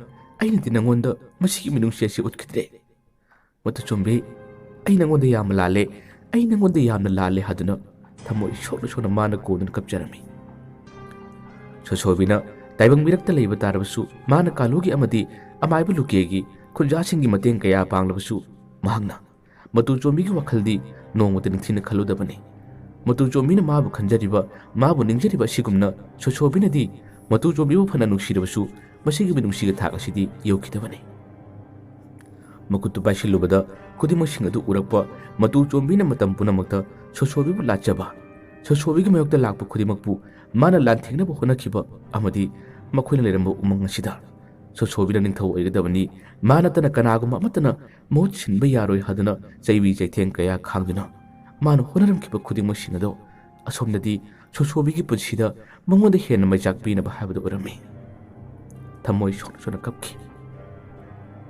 ꯑꯩꯅꯗꯤ ꯅꯪꯉꯣꯟꯗ ꯃꯁꯤꯒꯤ ꯃꯤꯅꯨꯡꯁꯤ ꯑꯁꯤ ꯎꯠꯈꯤꯗ꯭ꯔꯦ꯫ ꯃꯇꯨ ꯆꯣꯝꯕꯤ, ꯑꯩ ꯅꯪꯉꯣꯟꯗ ꯌꯥꯝꯅ ꯂꯥꯜꯂꯦ, ꯑꯩ ꯅꯪꯉꯣꯟꯗ ꯌꯥꯝꯅ ꯂꯥꯜꯂꯦ ꯍꯥꯏꯗꯨꯅ ꯊꯃꯣꯏ ꯁꯣꯛꯅ ꯁꯣꯛꯅ ꯃꯥꯅ ꯀꯣꯟꯗꯨꯅ ꯀꯞꯆꯔꯝꯃꯤ꯫ ꯁꯣꯁꯣꯕꯤꯅ ꯇꯥꯏꯕꯪ ꯃꯤꯔꯛꯇ ꯂꯩꯕ ꯇꯥꯔꯕꯁꯨ ꯃꯥꯅ ꯀꯥꯂꯨꯒꯤ ꯑꯃꯗꯤ ꯑꯃꯥꯏꯕ ꯂꯨꯀꯦꯒꯤ ꯈꯨꯟꯖꯥꯁꯤꯡꯒꯤ ꯃꯇꯦꯡ ꯀꯌꯥ ꯄꯥꯡꯂꯕꯁꯨ ꯃꯍꯥꯛꯅ ꯃꯇꯨ ꯆꯣꯝꯕꯤꯒꯤ ꯋꯥꯈꯜꯗꯤ ꯅꯣꯡꯃꯇ ꯅꯤꯡꯊꯤꯅ ꯈꯜꯂꯨꯗꯕꯅꯤ꯫ ꯃꯇꯨ ꯆꯣꯝꯕꯤꯅ ꯃꯥꯕꯨ ꯈꯟꯖꯔꯤꯕ, ꯃꯥꯕꯨ ꯅꯤꯡꯖꯔꯤꯕ ꯑꯁꯤꯒꯨꯝꯅ ꯁꯣꯁꯣꯕꯤꯅꯗꯤ ꯃꯇꯨ ꯆꯣꯝꯕꯤꯕꯨ ꯐꯅ ꯅꯨꯡꯁꯤꯔꯕꯁꯨ ꯃꯁꯤꯒꯤ ꯃꯤꯅꯨꯡꯁꯤꯒꯤ ꯊꯥꯛ ꯑꯁꯤꯗꯤ ꯌꯧꯈꯤꯗꯕꯅꯤ꯫ ꯃꯈꯨꯠꯇꯨ ꯄꯥꯏꯁꯤꯜꯂꯨꯕꯗ ꯈꯨꯗꯤꯡꯃꯛꯁꯤꯡ ꯑꯗꯨ ꯎꯔꯛꯄ ꯃꯇꯨ ꯆꯣꯝꯕꯤꯅ ꯃꯇꯝ ꯄꯨꯝꯅꯃꯛꯇ ꯁꯣꯁꯣꯕꯤꯕꯨ ꯂꯥꯠꯆꯕ, ꯁꯣꯁꯣꯕꯤꯒꯤ ꯃꯥꯌꯣꯛꯇ ꯂꯥꯛꯄ ꯈꯨꯗꯤꯡꯃꯛꯄꯨ ꯃꯥꯅ ꯂꯥꯟꯊꯦꯡꯅꯕ ꯍꯣꯠꯅꯈꯤꯕ ꯑꯃꯗꯤ ꯃꯈꯣꯏꯅ ꯂꯩꯔꯝꯕ ꯎꯃꯪ ꯑꯁꯤꯗ ꯁꯣꯁꯣꯕꯤꯅ ꯅꯤꯡꯊꯧ ꯑꯣꯏꯒꯗꯕꯅꯤ, ꯃꯥ ꯅꯠꯇꯅ ꯀꯅꯥꯒꯨꯝꯕ ꯑꯃꯠꯇꯅ ꯃꯍꯨꯠ ꯁꯤꯟꯕ ꯌꯥꯔꯣꯏ ꯍꯥꯏꯗꯨꯅ ꯆꯩꯕꯤ ꯆꯩꯊꯦꯡ ꯀꯌꯥ ꯈꯥꯡꯗꯨꯅ ꯃꯥꯅ ꯍꯣꯠꯅꯔꯝꯈꯤꯕ ꯈꯨꯗꯤꯡꯃꯛꯁꯤꯡ ꯑꯗꯣ ꯑꯁꯣꯝꯗꯗꯤ ꯁꯣꯁꯣꯕꯤꯒꯤ ꯄꯨꯟꯁꯤꯗ ꯃꯉꯣꯟꯗ ꯍꯦꯟꯅ ꯃꯩꯆꯥꯛ ꯄꯤꯅꯕ ꯍꯥꯏꯕꯗꯨ ꯑꯣꯏꯔꯝꯃꯤ꯫ ꯊꯃꯣꯏ ꯁꯣꯛꯅ ꯁꯣꯛꯅ ꯀꯞꯈꯤ꯫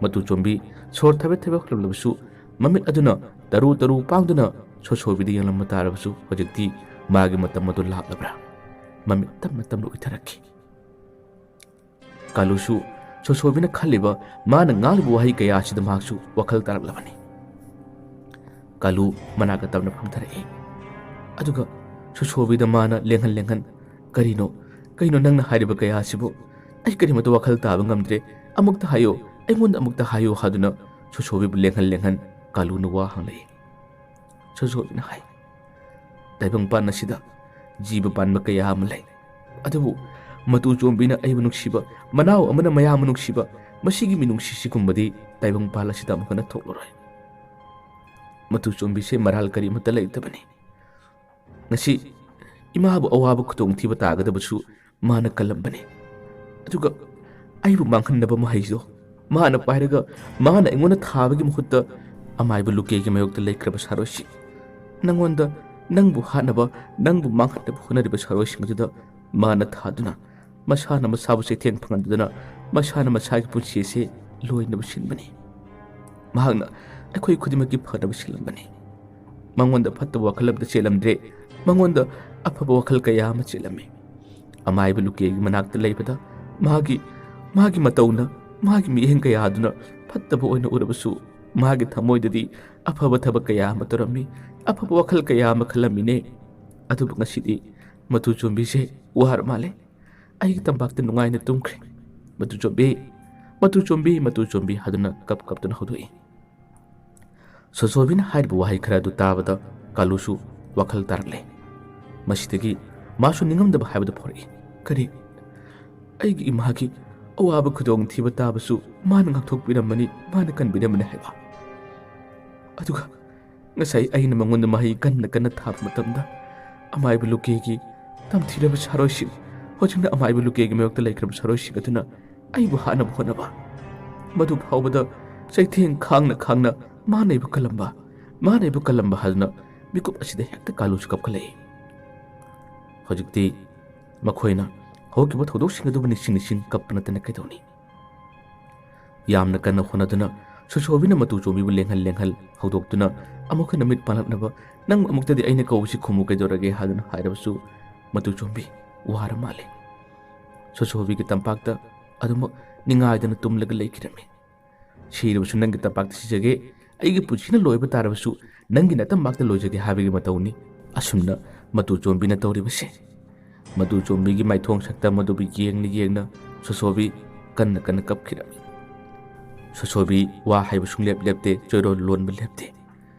ꯃꯇꯨ ꯆꯣꯝꯕꯤ ꯁꯣꯔ ꯊꯕꯦꯠ ꯊꯕꯦꯠ ꯍꯣꯜꯂꯝꯂꯕꯁꯨ ꯃꯃꯤꯠ ꯑꯗꯨꯅ ꯇꯔꯨ ꯇꯔꯨ ꯄꯥꯡꯗꯨꯅ ꯁꯣꯁꯣꯕꯤꯗ ꯌꯦꯡꯂꯝꯕ ꯇꯥꯔꯕꯁꯨ ꯍꯧꯖꯤꯛꯇꯤ ꯃꯥꯒꯤ ꯃꯇꯝ ꯑꯗꯨ ꯂꯥꯛꯂꯕ꯭ꯔꯥ? ꯃꯃꯤꯠ ꯇꯞꯅ ꯇꯞꯅ ꯎꯏꯊꯔꯛꯈꯤ꯫ ꯀꯥꯂꯨꯁꯨ ꯁꯣꯁꯣꯕꯤꯅ ꯈꯜꯂꯤꯕ, ꯃꯥꯅ ꯉꯥꯡꯂꯤꯕ ꯋꯥꯍꯩ ꯀꯌꯥ ꯑꯁꯤꯗ ꯃꯍꯥꯛꯁꯨ ꯋꯥꯈꯜ ꯇꯥꯔꯛꯂꯕꯅꯤ꯫ ꯀꯥꯂꯨ ꯃꯅꯥꯛꯇ ꯇꯞꯅ ꯐꯝꯊꯔꯛꯏ꯫ ꯑꯗꯨꯒ ꯁꯣꯁꯣꯕꯤꯗ ꯃꯥꯅ ꯂꯦꯡꯍꯟ ꯂꯦꯡꯍꯟ, "ꯀꯔꯤꯅꯣ, ꯀꯩꯅꯣ ꯅꯪꯅ ꯍꯥꯏꯔꯤꯕ ꯀꯌꯥ ꯑꯁꯤꯕꯨ? ꯑꯩ ꯀꯔꯤꯃꯠꯇ ꯋꯥꯈꯜ ꯇꯥꯕ ꯉꯝꯗ꯭ꯔꯦ꯫ ꯑꯃꯨꯛꯇ ꯍꯥꯏꯌꯨ, ꯑꯩꯉꯣꯟꯗ ꯑꯃꯨꯛꯇ ꯍꯥꯏꯌꯨ" ꯍꯥꯏꯗꯨꯅ ꯁꯣꯁꯣꯕꯤꯕꯨ ꯂꯦꯡꯍꯟ ꯂꯦꯡꯍꯟ ꯀꯥꯂꯨꯅ ꯋꯥ ꯍꯪꯂꯛꯏ꯫ ꯁꯣꯁꯣꯕꯤꯅ ꯍꯥꯏ, "ꯇꯥꯏꯕꯪꯄꯥꯟ ꯑꯁꯤꯗ ꯖꯤꯕ ꯄꯥꯟꯕ ꯀꯌꯥ ꯑꯃ ꯂꯩ꯫ ꯑꯗꯨꯕꯨ ꯃꯇꯨ ꯆꯣꯝꯕꯤꯅ ꯑꯩꯕꯨ ꯅꯨꯡꯁꯤꯕ, ꯃꯅꯥꯎ ꯑꯃꯅ ꯃꯌꯥꯝꯕ ꯅꯨꯡꯁꯤꯕ, ꯃꯁꯤꯒꯤ ꯃꯤꯅꯨꯡꯁꯤ ꯁꯤꯒꯨꯝꯕꯗꯤ ꯇꯥꯏꯕꯪꯄꯥꯜ ꯑꯁꯤꯗ ꯑꯃꯨꯛ ꯍꯟꯅ ꯊꯣꯛꯂꯔꯣꯏ꯫ ꯃꯇꯨ ꯆꯣꯝꯕꯤꯁꯦ ꯃꯔꯥꯜ ꯀꯔꯤꯃꯠꯇ ꯂꯩꯇꯕꯅꯤ꯫ ꯉꯁꯤ ꯏꯃꯥꯕꯨ ꯑꯋꯥꯕ ꯈꯨꯗꯣꯡꯊꯤꯕ ꯇꯥꯒꯗꯕꯁꯨ ꯃꯥꯅ ꯀꯜꯂꯝꯕꯅꯤ꯫ ꯑꯗꯨꯒ ꯑꯩꯕꯨ ꯃꯥꯡꯍꯟꯅꯕ ꯃꯍꯩꯗꯣ ꯃꯥꯅ ꯄꯥꯏꯔꯒ ꯃꯥꯅ ꯑꯩꯉꯣꯟꯗ ꯊꯥꯕꯒꯤ ꯃꯍꯨꯠꯇ ꯑꯃꯥꯏꯕ ꯂꯨꯀꯦꯒꯤ ꯃꯥꯌꯣꯛꯇ ꯂꯩꯈ꯭ꯔꯕ ꯁꯥꯔꯣꯏꯁꯤ, ꯅꯪꯉꯣꯟꯗ, ꯅꯪꯕꯨ ꯍꯥꯠꯅꯕ, ꯅꯪꯕꯨ ꯃꯥꯡꯍꯟꯅꯕ ꯍꯣꯠꯅꯔꯤꯕ ꯁꯥꯔꯣꯏꯁꯤꯡ ꯑꯗꯨꯗ ꯃꯥꯅ ꯊꯥꯗꯨꯅ ꯃꯁꯥꯅ ꯃꯁꯥꯕꯨ ꯆꯩꯊꯦꯡ ꯐꯪꯍꯟꯗꯨꯅ ꯃꯁꯥꯅ ꯃꯁꯥꯒꯤ ꯄꯨꯟꯁꯤ ꯑꯁꯤ ꯂꯣꯏꯅꯕ ꯁꯤꯟꯕꯅꯤ꯫ ꯃꯍꯥꯛꯅ ꯑꯩꯈꯣꯏ ꯈꯨꯗꯤꯡꯃꯛꯀꯤ ꯐꯅꯕ ꯁꯤꯜꯂꯝꯕꯅꯤ꯫ ꯃꯉꯣꯟꯗ ꯐꯠꯇꯕ ꯋꯥꯈꯜ ꯑꯃꯠꯇ ꯆꯦꯜꯂꯝꯗ꯭ꯔꯦ꯫ ꯃꯉꯣꯟꯗ ꯑꯐꯕ ꯋꯥꯈꯜ ꯀꯌꯥ ꯑꯃ ꯆꯦꯜꯂꯝꯃꯤ꯫ ꯑꯃꯥꯏꯕ ꯂꯨꯀꯦꯒꯤ ꯃꯅꯥꯛꯇ ꯂꯩꯕꯗ ꯃꯥꯒꯤ, ꯃꯥꯒꯤ ꯃꯇꯧꯅ, ꯃꯥꯒꯤ ꯃꯤꯠꯌꯦꯡ ꯀꯌꯥꯗꯨꯅ ꯐꯠꯇꯕ ꯑꯣꯏꯅ ꯎꯔꯕꯁꯨ, ꯃꯥꯒꯤ ꯊꯃꯣꯏꯗꯗꯤ ꯑꯐꯕ ꯊꯕꯛ ꯀꯌꯥ ꯑꯃ ꯇꯧꯔꯝꯃꯤ, ꯑꯐꯕ ꯋꯥꯈꯜ ꯀꯌꯥ ꯑꯃ ꯈꯜꯂꯝꯃꯤꯅꯦ꯫ ꯑꯗꯨꯕꯨ ꯉꯁꯤꯗꯤ ꯃꯇꯨ ꯆꯣꯝꯕꯤꯁꯦ ꯋꯥꯔ ꯃꯥꯜꯂꯦ꯫ ꯑꯩꯒꯤ ꯇꯝꯄꯥꯛꯇ ꯅꯨꯡꯉꯥꯏꯅ ꯇꯨꯝꯈ꯭ꯔꯦ꯫ ꯃꯇꯨ ꯆꯣꯝꯕꯤ, ꯃꯇꯨ ꯆꯣꯝꯕꯤ, ꯃꯇꯨ ꯆꯣꯝꯕꯤ" ꯍꯥꯏꯗꯨꯅ ꯀꯞ ꯀꯞꯇꯨꯅ ꯍꯧꯗꯣꯛꯏ꯫ ꯁꯣꯁꯣꯕꯤꯅ ꯍꯥꯏꯔꯤꯕ ꯋꯥꯍꯩ ꯈꯔ ꯑꯗꯨ ꯇꯥꯕꯗ ꯀꯥꯂꯨꯁꯨ ꯋꯥꯈꯜ ꯇꯥꯔꯛꯂꯦ꯫ ꯃꯁꯤꯗꯒꯤ ꯃꯥꯁꯨ ꯅꯤꯡꯉꯝꯗꯕ ꯍꯥꯏꯕꯗꯨ ꯐꯥꯎꯔꯛꯏ꯫ "ꯀꯔꯤ? ꯑꯩꯒꯤ ꯏꯃꯥꯒꯤ ꯑꯋꯥꯕ ꯈꯨꯗꯣꯡꯊꯤꯕ ꯇꯥꯕꯁꯨ ꯃꯥꯅ ꯉꯥꯛꯊꯣꯛꯄꯤꯔꯝꯃꯅꯤ, ꯃꯥꯅ ꯀꯟꯕꯤꯔꯝꯃꯅꯤ ꯍꯥꯏꯕ꯫ ꯑꯗꯨꯒ ꯉꯁꯥꯏ ꯑꯩꯅ ꯃꯉꯣꯟꯗ ꯃꯍꯩ ꯀꯟꯅ ꯀꯟꯅ ꯊꯥꯕ ꯃꯇꯝꯗ ꯑꯃꯥꯏꯕ ꯂꯨꯀꯦꯒꯤ ꯇꯝꯊꯤꯔꯕ ꯁꯥꯔꯣꯏꯁꯤꯡ, ꯍꯧꯖꯤꯛꯅ ꯑꯃꯥꯏꯕ ꯂꯨꯀꯦꯒꯤ ꯃꯥꯌꯣꯛꯇ ꯂꯩꯈ꯭ꯔꯕ ꯁꯥꯔꯣꯏꯁꯤꯡ ꯑꯗꯨꯅ ꯑꯩꯕꯨ ꯍꯥꯠꯅꯕ ꯍꯣꯠꯅꯕ꯫ ꯃꯗꯨ ꯐꯥꯎꯕꯗ ꯆꯩꯊꯦꯡ ꯈꯥꯡꯅ ꯈꯥꯡꯅ ꯃꯥꯅ ꯑꯩꯕꯨ ꯀꯜꯂꯝꯕ, ꯃꯥꯅ ꯑꯩꯕꯨ ꯀꯜꯂꯝꯕ ꯍꯥꯏꯗꯨꯅ ꯃꯤꯀꯨꯞ ꯑꯁꯤꯗ ꯍꯦꯛꯇ ꯀꯥꯂꯨꯁꯨ ꯀꯞꯈꯠꯂꯛꯏ꯫" ꯍꯧꯖꯤꯛꯇꯤ ꯃꯈꯣꯏꯅ ꯍꯧꯈꯤꯕ ꯊꯧꯗꯣꯛꯁꯤꯡ ꯑꯗꯨꯕꯨ ꯅꯤꯡꯁꯤꯡ ꯅꯤꯡꯁꯤꯡ ꯀꯞꯄ ꯅꯠꯇꯅ ꯀꯩꯗꯧꯅꯤ? ꯌꯥꯝꯅ ꯀꯟꯅ ꯍꯣꯠꯅꯗꯨꯅ ꯁꯣꯁꯣꯕꯤꯅ ꯃꯇꯨ ꯆꯣꯝꯕꯤꯕꯨ ꯂꯦꯡꯍꯜ ꯂꯦꯡꯍꯜ ꯍꯧꯗꯣꯛꯇꯨꯅ ꯑꯃꯨꯛ ꯍꯟꯅ ꯃꯤꯠ ꯄꯥꯡꯂꯛꯅꯕ, "ꯅꯪ ꯑꯃꯨꯛꯇꯗꯤ ꯑꯩꯅ ꯀꯧꯕꯁꯤ ꯈꯨꯝꯃꯨ ꯀꯩꯗꯧꯔꯒꯦ?" ꯍꯥꯏꯗꯨꯅ ꯍꯥꯏꯔꯕꯁꯨ ꯃꯇꯨ ꯆꯣꯝꯕꯤ ꯋꯥꯔ ꯃꯥꯜꯂꯦ꯫ ꯁꯣꯁꯣꯕꯤꯒꯤ ꯇꯝꯄꯥꯛꯇ ꯑꯗꯨꯃꯛ ꯅꯤꯡꯉꯥꯏꯗꯅ ꯇꯨꯝꯂꯒ ꯂꯩꯈꯤꯔꯝꯃꯤ꯫ "ꯁꯤꯔꯕꯁꯨ ꯅꯪꯒꯤ ꯇꯝꯄꯥꯛꯇ ꯁꯤꯖꯒꯦ, ꯑꯩꯒꯤ ꯄꯨꯟꯁꯤꯅ ꯂꯣꯏꯕ ꯇꯥꯔꯕꯁꯨ ꯅꯪꯒꯤ ꯅꯇꯝꯄꯥꯛꯇ ꯂꯣꯏꯖꯒꯦ" ꯍꯥꯏꯕꯒꯤ ꯃꯇꯧꯅꯤ ꯑꯁꯨꯝꯅ ꯃꯇꯨ ꯆꯣꯝꯕꯤꯅ ꯇꯧꯔꯤꯕꯁꯦ꯫ ꯃꯇꯨ ꯆꯣꯝꯕꯤꯒꯤ ꯃꯥꯏꯊꯣꯡ ꯁꯛꯇꯝ ꯑꯗꯨꯕꯨ ꯌꯦꯡꯅ ꯌꯦꯡꯅ ꯁꯣꯁꯣꯕꯤ ꯀꯟꯅ ꯀꯟꯅ ꯀꯞꯈꯤꯔꯝꯃꯤ꯫ ꯁꯣꯁꯣꯕꯤ ꯋꯥ ꯍꯥꯏꯕ ꯁꯨꯡꯂꯦꯞ ꯂꯦꯞꯇꯦ, ꯆꯣꯏꯔꯣꯜ ꯂꯣꯟꯕ ꯂꯦꯞꯇꯦ꯫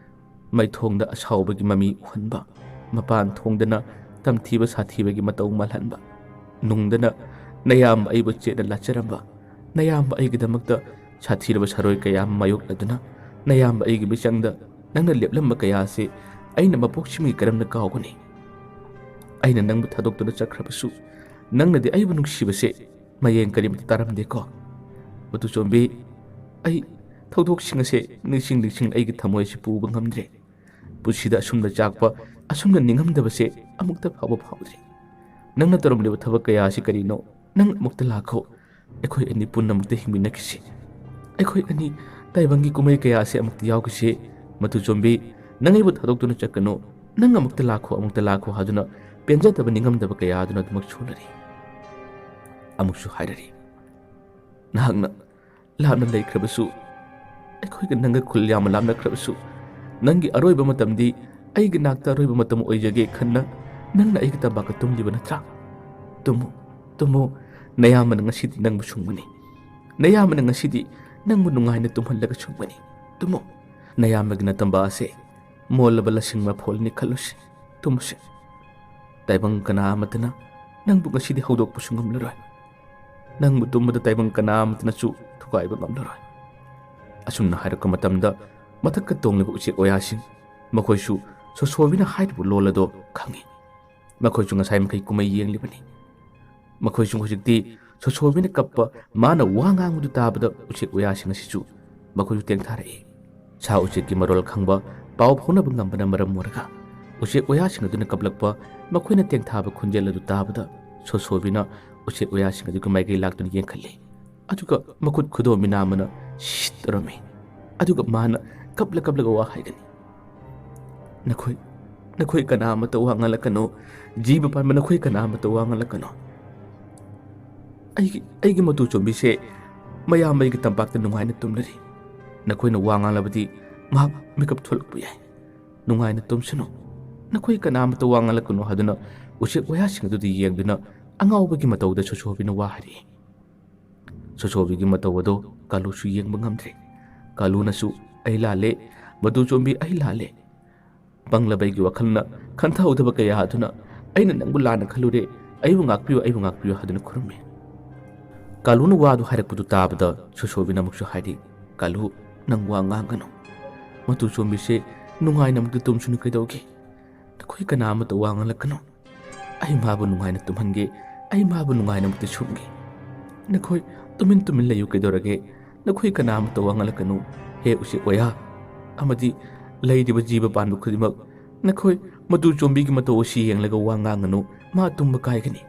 ꯃꯥꯏꯊꯣꯡꯗ ꯑꯁꯥꯎꯕꯒꯤ ꯃꯃꯤ ꯎꯍꯟꯕ, ꯃꯄꯥꯟ ꯊꯣꯡꯗꯅ ꯇꯝꯊꯤꯕ ꯁꯥꯊꯤꯕꯒꯤ ꯃꯇꯧ ꯃꯥꯜꯍꯟꯕ, ꯅꯨꯡꯗꯅ "ꯅꯌꯥꯝꯕ ꯑꯩꯕꯨ ꯆꯦꯠꯅ ꯂꯥꯠꯆꯔꯝꯕ, ꯅꯌꯥꯝꯕ ꯑꯩꯒꯤꯗꯃꯛꯇ ꯁꯥꯊꯤꯔꯕ ꯁꯥꯔꯣꯏ ꯀꯌꯥ ꯑꯃ ꯃꯥꯌꯣꯛꯅꯗꯨꯅ, ꯅꯌꯥꯝꯕ ꯑꯩꯒꯤ ꯃꯤꯆꯪꯗ ꯅꯪꯅ ꯂꯦꯞꯂꯝꯕ ꯀꯌꯥ ꯑꯁꯤ ꯑꯩꯅ ꯃꯄꯣꯛꯁꯤꯃꯒꯤ ꯀꯔꯝꯅ ꯀꯥꯎꯒꯅꯤ? ꯑꯩꯅ ꯅꯪꯕꯨ ꯊꯥꯗꯣꯛꯇꯨꯅ ꯆꯠꯈ꯭ꯔꯕꯁꯨ ꯅꯪꯅꯗꯤ ꯑꯩꯕꯨ ꯅꯨꯡꯁꯤꯕꯁꯦ ꯃꯌꯦꯡ ꯀꯔꯤꯃꯇ ꯇꯥꯔꯝꯗꯦꯀꯣ꯫ ꯃꯇꯨ ꯆꯣꯝꯕꯤ, ꯑꯩ ꯊꯧꯗꯣꯛꯁꯤꯡ ꯑꯁꯦ ꯅꯤꯡꯁꯤꯡ ꯅꯤꯡꯁꯤꯡ ꯑꯩꯒꯤ ꯊꯃꯣꯏ ꯑꯁꯤ ꯄꯨꯕ ꯉꯝꯗ꯭ꯔꯦ꯫ ꯄꯨꯟꯁꯤꯗ ꯑꯁꯨꯝꯅ ꯆꯥꯛꯄ, ꯑꯁꯨꯝꯅ ꯅꯤꯡꯉꯝꯗꯕꯁꯦ ꯑꯃꯨꯛꯇ ꯐꯥꯎꯕ ꯐꯥꯎꯗ꯭ꯔꯤ꯫ ꯅꯪꯅ ꯇꯧꯔꯝꯂꯤꯕ ꯊꯕꯛ ꯀꯌꯥ ꯑꯁꯤ ꯀꯔꯤꯅꯣ? ꯅꯪ ꯑꯃꯨꯛꯇ ꯂꯥꯛꯈꯣ꯫ ꯑꯩꯈꯣꯏ ꯑꯅꯤ ꯄꯨꯟꯅ ꯑꯃꯨꯛꯇ ꯍꯤꯡꯃꯤꯟꯅꯈꯤꯁꯤ꯫ ꯑꯩꯈꯣꯏ ꯑꯅꯤ ꯇꯥꯏꯕꯪꯒꯤ ꯀꯨꯝꯍꯩ ꯀꯌꯥ ꯑꯁꯤ ꯑꯃꯨꯛꯇ ꯌꯥꯎꯈꯤꯁꯤ꯫ ꯃꯇꯨ ꯆꯣꯝꯕꯤ, ꯅꯪ ꯑꯩꯕꯨ ꯊꯥꯗꯣꯛꯇꯨꯅ ꯆꯠꯀꯅꯨ꯫ ꯅꯪ ꯑꯃꯨꯛꯇ ꯂꯥꯛꯈꯣ, ꯑꯃꯨꯛꯇ ꯂꯥꯛꯈꯣ ꯍꯥꯏꯗꯨꯅ ꯄꯦꯟꯖꯗꯕ ꯅꯤꯡꯉꯝꯗꯕ ꯀꯌꯥ ꯑꯗꯨꯅ ꯑꯗꯨꯃꯛ ꯁꯣꯟꯅꯔꯤ꯫ ꯑꯃꯨꯛꯁꯨ ꯍꯥꯏꯔꯔꯤ, ꯅꯍꯥꯛꯅ ꯂꯥꯞꯅ ꯂꯩꯈ꯭ꯔꯕꯁꯨ ꯑꯩꯈꯣꯏꯒ ꯅꯪꯒ ꯈꯨꯜ ꯌꯥꯝꯅ ꯂꯥꯞꯅꯈ꯭ꯔꯕꯁꯨ, ꯅꯪꯒꯤ ꯑꯔꯣꯏꯕ ꯃꯇꯝꯗꯤ ꯑꯩꯒꯤ ꯅꯥꯛꯇ ꯑꯔꯣꯏꯕ ꯃꯇꯝ ꯑꯣꯏꯖꯒꯦ ꯈꯟꯅ ꯅꯪꯅ ꯑꯩꯒꯤ ꯇꯝꯄꯥꯛꯇ ꯇꯨꯝꯂꯤꯕ ꯅꯠꯇ꯭ꯔꯥ? ꯇꯨꯝꯃꯨ, ꯇꯨꯝꯃꯨ, ꯅꯌꯥꯝꯕꯅ ꯉꯁꯤꯗꯤ ꯅꯪꯕꯨ ꯁꯨꯝꯒꯅꯤ꯫ ꯅꯌꯥꯝꯕꯅ ꯉꯁꯤꯗꯤ ꯅꯪꯕꯨ ꯅꯨꯡꯉꯥꯏꯅ ꯇꯨꯝꯍꯜꯂꯒ ꯁꯨꯝꯒꯅꯤ꯫ ꯇꯨꯝꯃꯨ, ꯅꯌꯥꯝꯕꯒꯤ ꯅꯇꯝꯕ ꯑꯁꯦ ꯃꯣꯜꯂꯕ ꯂꯁꯤꯡ ꯃꯐꯣꯜꯅꯤ ꯈꯜꯂꯨꯁꯤ꯫ ꯇꯨꯝꯃꯁꯤ꯫ ꯇꯥꯏꯕꯪ ꯀꯅꯥ ꯑꯃꯠꯇꯅ ꯅꯪꯕꯨ ꯉꯁꯤꯗꯤ ꯍꯧꯗꯣꯛꯄꯁꯨ ꯉꯝꯂꯔꯣꯏ꯫ ꯅꯪꯕꯨ ꯇꯨꯝꯕꯗ ꯇꯥꯏꯕꯪ ꯀꯅꯥ ꯑꯃꯠꯇꯅꯁꯨ ꯊꯨꯒꯥꯏꯕ ꯉꯝꯂꯔꯣꯏ꯫ ꯑꯁꯨꯝꯅ ꯍꯥꯏꯔꯛꯄ ꯃꯇꯝꯗ ꯃꯊꯛꯇ ꯇꯣꯡꯂꯤꯕ ꯎꯆꯦꯛ ꯋꯥꯌꯥꯁꯤꯡ, ꯃꯈꯣꯏꯁꯨ ꯁꯣꯁꯣꯕꯤꯅ ꯍꯥꯏꯔꯤꯕ ꯂꯣꯜ ꯑꯗꯣ ꯈꯪꯏ꯫ ꯃꯈꯣꯏꯁꯨ ꯉꯁꯥꯏ ꯃꯈꯩ ꯀꯨꯝꯍꯩ ꯌꯦꯡꯂꯤꯕꯅꯤ꯫ ꯃꯈꯣꯏꯁꯨ ꯍꯧꯖꯤꯛꯇꯤ ꯁꯣꯁꯣꯕꯤꯅ ꯀꯞꯄ, ꯃꯥꯅ ꯋꯥ ꯉꯥꯡꯕꯗꯨ ꯇꯥꯕꯗ ꯎꯆꯦꯛ ꯋꯥꯌꯥꯁꯤꯡ ꯑꯁꯤꯁꯨ ꯃꯈꯣꯏꯁꯨ ꯇꯦꯡꯊꯥꯔꯛꯏ꯫ ꯁꯥ ꯎꯆꯦꯛꯀꯤ ꯃꯔꯣꯜ ꯈꯪꯕ, ꯄꯥꯎ ꯐꯥꯎꯅꯕ ꯉꯝꯕꯅ ꯃꯔꯝ ꯑꯣꯏꯔꯒ ꯎꯆꯦꯛ ꯋꯥꯌꯥꯁꯤꯡ ꯑꯗꯨꯅ ꯀꯞꯂꯛꯄ, ꯃꯈꯣꯏꯅ ꯇꯦꯡꯊꯥꯕ ꯈꯣꯟꯖꯦꯜ ꯑꯗꯨ ꯇꯥꯕꯗ ꯁꯣꯁꯣꯕꯤꯅ ꯎꯆꯦꯛ ꯋꯥꯌꯥꯁꯤꯡ ꯑꯗꯨꯒꯤ ꯃꯥꯏꯀꯩ ꯂꯥꯛꯇꯨꯅ ꯌꯦꯡꯈꯠꯂꯤ꯫ ꯑꯗꯨꯒ ꯃꯈꯨꯠ ꯈꯨꯗꯣꯝꯕꯤ ꯅꯥꯝꯃꯅ "ꯁꯤꯠ" ꯇꯧꯔꯝꯃꯤ꯫ ꯑꯗꯨꯒ ꯃꯥꯅ ꯀꯞꯂ ꯀꯞꯂꯒ ꯋꯥ ꯍꯥꯏꯒꯅꯤ꯫ "ꯅꯈꯣꯏ, ꯅꯈꯣꯏ ꯀꯅꯥ ꯑꯃꯠꯇ ꯋꯥ ꯉꯥꯡꯂꯛꯀꯅꯨ꯫ ꯖꯤꯕ ꯄꯥꯟꯕ ꯅꯈꯣꯏ ꯀꯅꯥ ꯑꯃꯠꯇ ꯋꯥ ꯉꯥꯡꯂꯛꯀꯅꯨ꯫ ꯑꯩꯒꯤ, ꯑꯩꯒꯤ ꯃꯇꯨ ꯆꯣꯝꯕꯤꯁꯦ ꯃꯌꯥꯝꯕꯩꯒꯤ ꯇꯝꯄꯥꯛꯇ ꯅꯨꯡꯉꯥꯏꯅ ꯇꯨꯝꯂꯔꯤ꯫ ꯅꯈꯣꯏꯅ ꯋꯥ ꯉꯥꯡꯂꯕꯗꯤ ꯃꯍꯥꯛ ꯃꯤꯀꯞ ꯊꯣꯛꯂꯛꯄ ꯌꯥꯏ꯫ ꯅꯨꯡꯉꯥꯏꯅ ꯇꯨꯝꯁꯅꯨ꯫ ꯅꯈꯣꯏ ꯀꯅꯥ ꯑꯃꯠꯇ ꯋꯥ ꯉꯥꯡꯂꯛꯀꯅꯨ" ꯍꯥꯏꯗꯨꯅ ꯎꯆꯦꯛ ꯋꯥꯌꯥꯁꯤꯡ ꯑꯗꯨꯗ ꯌꯦꯡꯗꯨꯅ ꯑꯉꯥꯎꯕꯒꯤ ꯃꯇꯧꯗ ꯁꯣꯁꯣꯕꯤꯅ ꯋꯥ ꯍꯥꯏꯔꯛꯏ꯫ ꯁꯣꯁꯣꯕꯤꯒꯤ ꯃꯇꯧ ꯑꯗꯨ ꯀꯥꯂꯨꯁꯨ ꯌꯦꯡꯕ ꯉꯝꯗ꯭ꯔꯦ꯫ ꯀꯥꯂꯨꯅꯁꯨ "ꯑꯩ ꯂꯥꯜꯂꯦ, ꯃꯇꯨ ꯆꯣꯝꯕꯤ, ꯑꯩ ꯂꯥꯜꯂꯦ꯫ ꯄꯪꯂꯕ ꯑꯩꯒꯤ ꯋꯥꯈꯜꯅ ꯈꯟꯊꯍꯧꯗꯕ ꯀꯌꯥ ꯑꯗꯨꯅ ꯑꯩꯅ ꯅꯪꯕꯨ ꯂꯥꯟꯅ ꯈꯜꯂꯨꯔꯦ, ꯑꯩꯕꯨ ꯉꯥꯛꯄꯤꯌꯨ, ꯑꯩꯕꯨ ꯉꯥꯛꯄꯤꯌꯨ" ꯍꯥꯏꯗꯨꯅ ꯈꯨꯔꯨꯝꯃꯤ꯫ ꯀꯥꯂꯨꯅ ꯋꯥꯗꯨ ꯍꯥꯏꯔꯛꯄꯗꯨ ꯇꯥꯕꯗ ꯁꯣꯁꯣꯕꯤꯅ ꯑꯃꯨꯛꯁꯨ ꯍꯥꯏꯔꯤ, "ꯀꯥꯂꯨ, ꯅꯪ ꯋꯥ ꯉꯥꯡꯒꯅꯨ꯫ ꯃꯇꯨ ꯆꯣꯝꯕꯤꯁꯦ ꯅꯨꯡꯉꯥꯏꯅ ꯑꯃꯨꯛꯇ ꯇꯨꯝꯁꯅꯨ ꯀꯩꯗꯧꯒꯦ? ꯅꯈꯣꯏ ꯀꯅꯥ ꯑꯃꯠꯇ ꯋꯥ ꯉꯥꯡꯂꯛꯀꯅꯨ꯫ ꯑꯩ ꯃꯥꯕꯨ ꯅꯨꯡꯉꯥꯏꯅ ꯇꯨꯝꯍꯟꯒꯦ, ꯑꯩ ꯃꯥꯕꯨ ꯅꯨꯡꯉꯥꯏꯅ ꯑꯃꯨꯛꯇ ꯁꯨꯝꯒꯦ꯫ ꯅꯈꯣꯏ ꯇꯨꯃꯤꯟ ꯇꯨꯃꯤꯟ ꯂꯩꯌꯨ ꯀꯩꯗꯧꯔꯒꯦ? ꯅꯈꯣꯏ ꯀꯅꯥ ꯑꯃꯠꯇ ꯋꯥ ꯉꯥꯡꯂꯛꯀꯅꯨ꯫ ꯍꯦ ꯎꯆꯦꯛ ꯋꯥꯌꯥ ꯑꯃꯗꯤ ꯂꯩꯔꯤꯕ ꯖꯤꯕ ꯄꯥꯟꯕ ꯈꯨꯗꯤꯡꯃꯛ, ꯅꯈꯣꯏ ꯃꯇꯨ ꯆꯣꯝꯕꯤꯒꯤ ꯃꯇꯧ ꯑꯁꯤ ꯌꯦꯡꯂꯒ ꯋꯥ ꯉꯥꯡꯒꯅꯨ꯫ ꯃꯥ ꯇꯨꯝꯕ ꯀꯥꯏꯒꯅꯤ꯫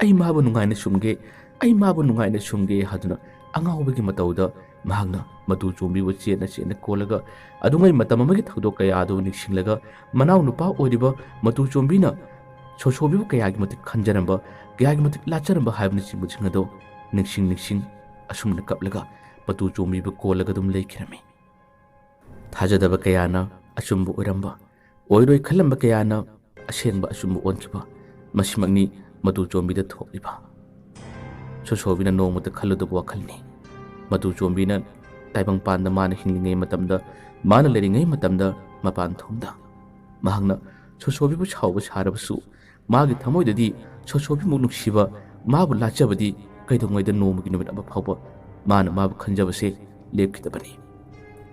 ꯑꯩ ꯃꯥꯕꯨ ꯅꯨꯡꯉꯥꯏꯅ ꯁꯨꯝꯒꯦ, ꯑꯩ ꯃꯥꯕꯨ ꯅꯨꯡꯉꯥꯏꯅ ꯁꯨꯝꯒꯦ" ꯍꯥꯏꯗꯨꯅ ꯑꯉꯥꯎꯕꯒꯤ ꯃꯇꯧꯗ ꯃꯍꯥꯛꯅ ꯃꯇꯨ ꯆꯣꯝꯕꯤꯕꯨ ꯆꯦꯠꯅ ꯆꯦꯠꯅ ꯀꯣꯜꯂꯒ, ꯑꯗꯨꯉꯩ ꯃꯇꯝ ꯑꯃꯒꯤ ꯊꯧꯗꯣꯛ ꯀꯌꯥ ꯑꯗꯨ ꯅꯤꯡꯁꯤꯡꯂꯒ, ꯃꯅꯥꯎ ꯅꯨꯄꯥ ꯑꯣꯏꯔꯤꯕ ꯃꯇꯨ ꯆꯣꯝꯕꯤꯅ ꯁꯣꯁꯣꯕꯤꯕꯨ ꯀꯌꯥꯒꯤ ꯃꯇꯤꯛ ꯈꯟꯖꯔꯝꯕ, ꯀꯌꯥꯒꯤ ꯃꯇꯤꯛ ꯂꯥꯠꯆꯔꯝꯕ ꯍꯥꯏꯕꯅꯆꯤꯡꯕꯁꯤꯡ ꯑꯗꯣ ꯅꯤꯡꯁꯤꯡ ꯅꯤꯡꯁꯤꯡ ꯑꯁꯨꯝꯅ ꯀꯞꯂꯒ ꯃꯇꯨ ꯆꯣꯝꯕꯤꯕꯨ ꯀꯣꯜꯂꯒ ꯑꯗꯨꯝ ꯂꯩꯈꯤꯔꯝꯃꯤ꯫ ꯊꯥꯖꯗꯕ ꯀꯌꯥꯅ ꯑꯆꯨꯝꯕ ꯑꯣꯏꯔꯝꯕ, ꯑꯣꯏꯔꯣꯏ ꯈꯜꯂꯝꯕ ꯀꯌꯥꯅ ꯑꯁꯦꯡꯕ ꯑꯆꯨꯝꯕ ꯑꯣꯟꯈꯤꯕ, ꯃꯁꯤꯃꯛꯅꯤ ꯃꯇꯨ ꯆꯣꯝꯕꯤꯗ ꯊꯣꯛꯂꯤꯕ꯫ ꯁꯣꯁꯣꯕꯤꯅ ꯅꯣꯡꯃꯇ ꯈꯜꯂꯨꯗꯕ ꯋꯥꯈꯜꯅꯤ꯫ ꯃꯇꯨ ꯆꯣꯝꯕꯤꯅ ꯇꯥꯏꯕꯪꯄꯥꯟꯗ ꯃꯥꯅ ꯍꯤꯡꯂꯤꯉꯩ ꯃꯇꯝꯗ, ꯃꯥꯅ ꯂꯩꯔꯤꯉꯩ ꯃꯇꯝꯗ ꯃꯄꯥꯟ ꯊꯣꯡꯗ ꯃꯍꯥꯛꯅ ꯁꯣꯁꯣꯕꯤꯕꯨ ꯁꯥꯎꯕ ꯁꯥꯔꯕꯁꯨ, ꯃꯥꯒꯤ ꯊꯃꯣꯏꯗꯗꯤ ꯁꯣꯁꯣꯕꯤꯃꯨꯛ ꯅꯨꯡꯁꯤꯕ, ꯃꯥꯕꯨ ꯂꯥꯠꯆꯕꯗꯤ ꯀꯩꯗꯧꯉꯩꯗ ꯅꯣꯡꯃꯒꯤ ꯅꯨꯃꯤꯠ ꯑꯃ ꯐꯥꯎꯕ ꯃꯥꯅ ꯃꯥꯕꯨ ꯈꯟꯖꯕꯁꯦ ꯂꯦꯞꯈꯤꯗꯕꯅꯤ꯫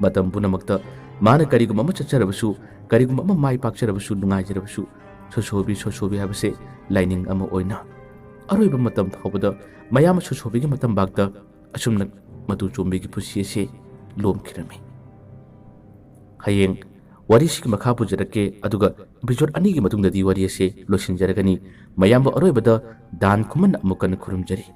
ꯃꯇꯝ ꯄꯨꯝꯅꯃꯛꯇ ꯃꯥꯅ ꯀꯔꯤꯒꯨꯝꯕ ꯑꯃ ꯆꯠꯆꯔꯕꯁꯨ, ꯀꯔꯤꯒꯨꯝꯕ ꯑꯃ ꯃꯥꯏ ꯄꯥꯛꯆꯔꯕꯁꯨ, ꯅꯨꯡꯉꯥꯏꯖꯔꯕꯁꯨ, ꯁꯣꯁꯣꯕꯤ, ꯁꯣꯁꯣꯕꯤ ꯍꯥꯏꯕꯁꯦ ꯂꯥꯏꯅꯤꯡ ꯑꯃ ꯑꯣꯏꯅ ꯑꯔꯣꯏꯕ ꯃꯇꯝ ꯐꯥꯎꯕꯗ ꯃꯌꯥꯝ ꯁꯣꯁꯣꯕꯤꯒꯤ ꯃꯇꯝꯕꯥꯛꯇ ꯑꯁꯨꯝꯅ ꯃꯇꯨ ꯆꯣꯝꯕꯤꯒꯤ ꯄꯨꯟꯁꯤ ꯑꯁꯤ ꯂꯣꯝꯈꯤꯔꯝꯃꯤ꯫ ꯍꯌꯦꯡ ꯋꯥꯔꯤꯁꯤꯒꯤ ꯃꯈꯥ ꯄꯨꯖꯔꯛꯀꯦ, ꯑꯗꯨꯒ episode ꯑꯅꯤꯒꯤ ꯃꯇꯨꯡꯗꯗꯤ ꯋꯥꯔꯤ ꯑꯁꯤ ꯂꯣꯏꯁꯤꯟꯖꯔꯒꯅꯤ꯫ ꯃꯌꯥꯝꯕꯨ ꯑꯔꯣꯏꯕꯗ ꯗꯥꯟ ꯈꯨꯃꯟ ꯑꯃꯨꯛ ꯀꯟꯅ ꯈꯨꯔꯨꯝꯖꯔꯤ꯫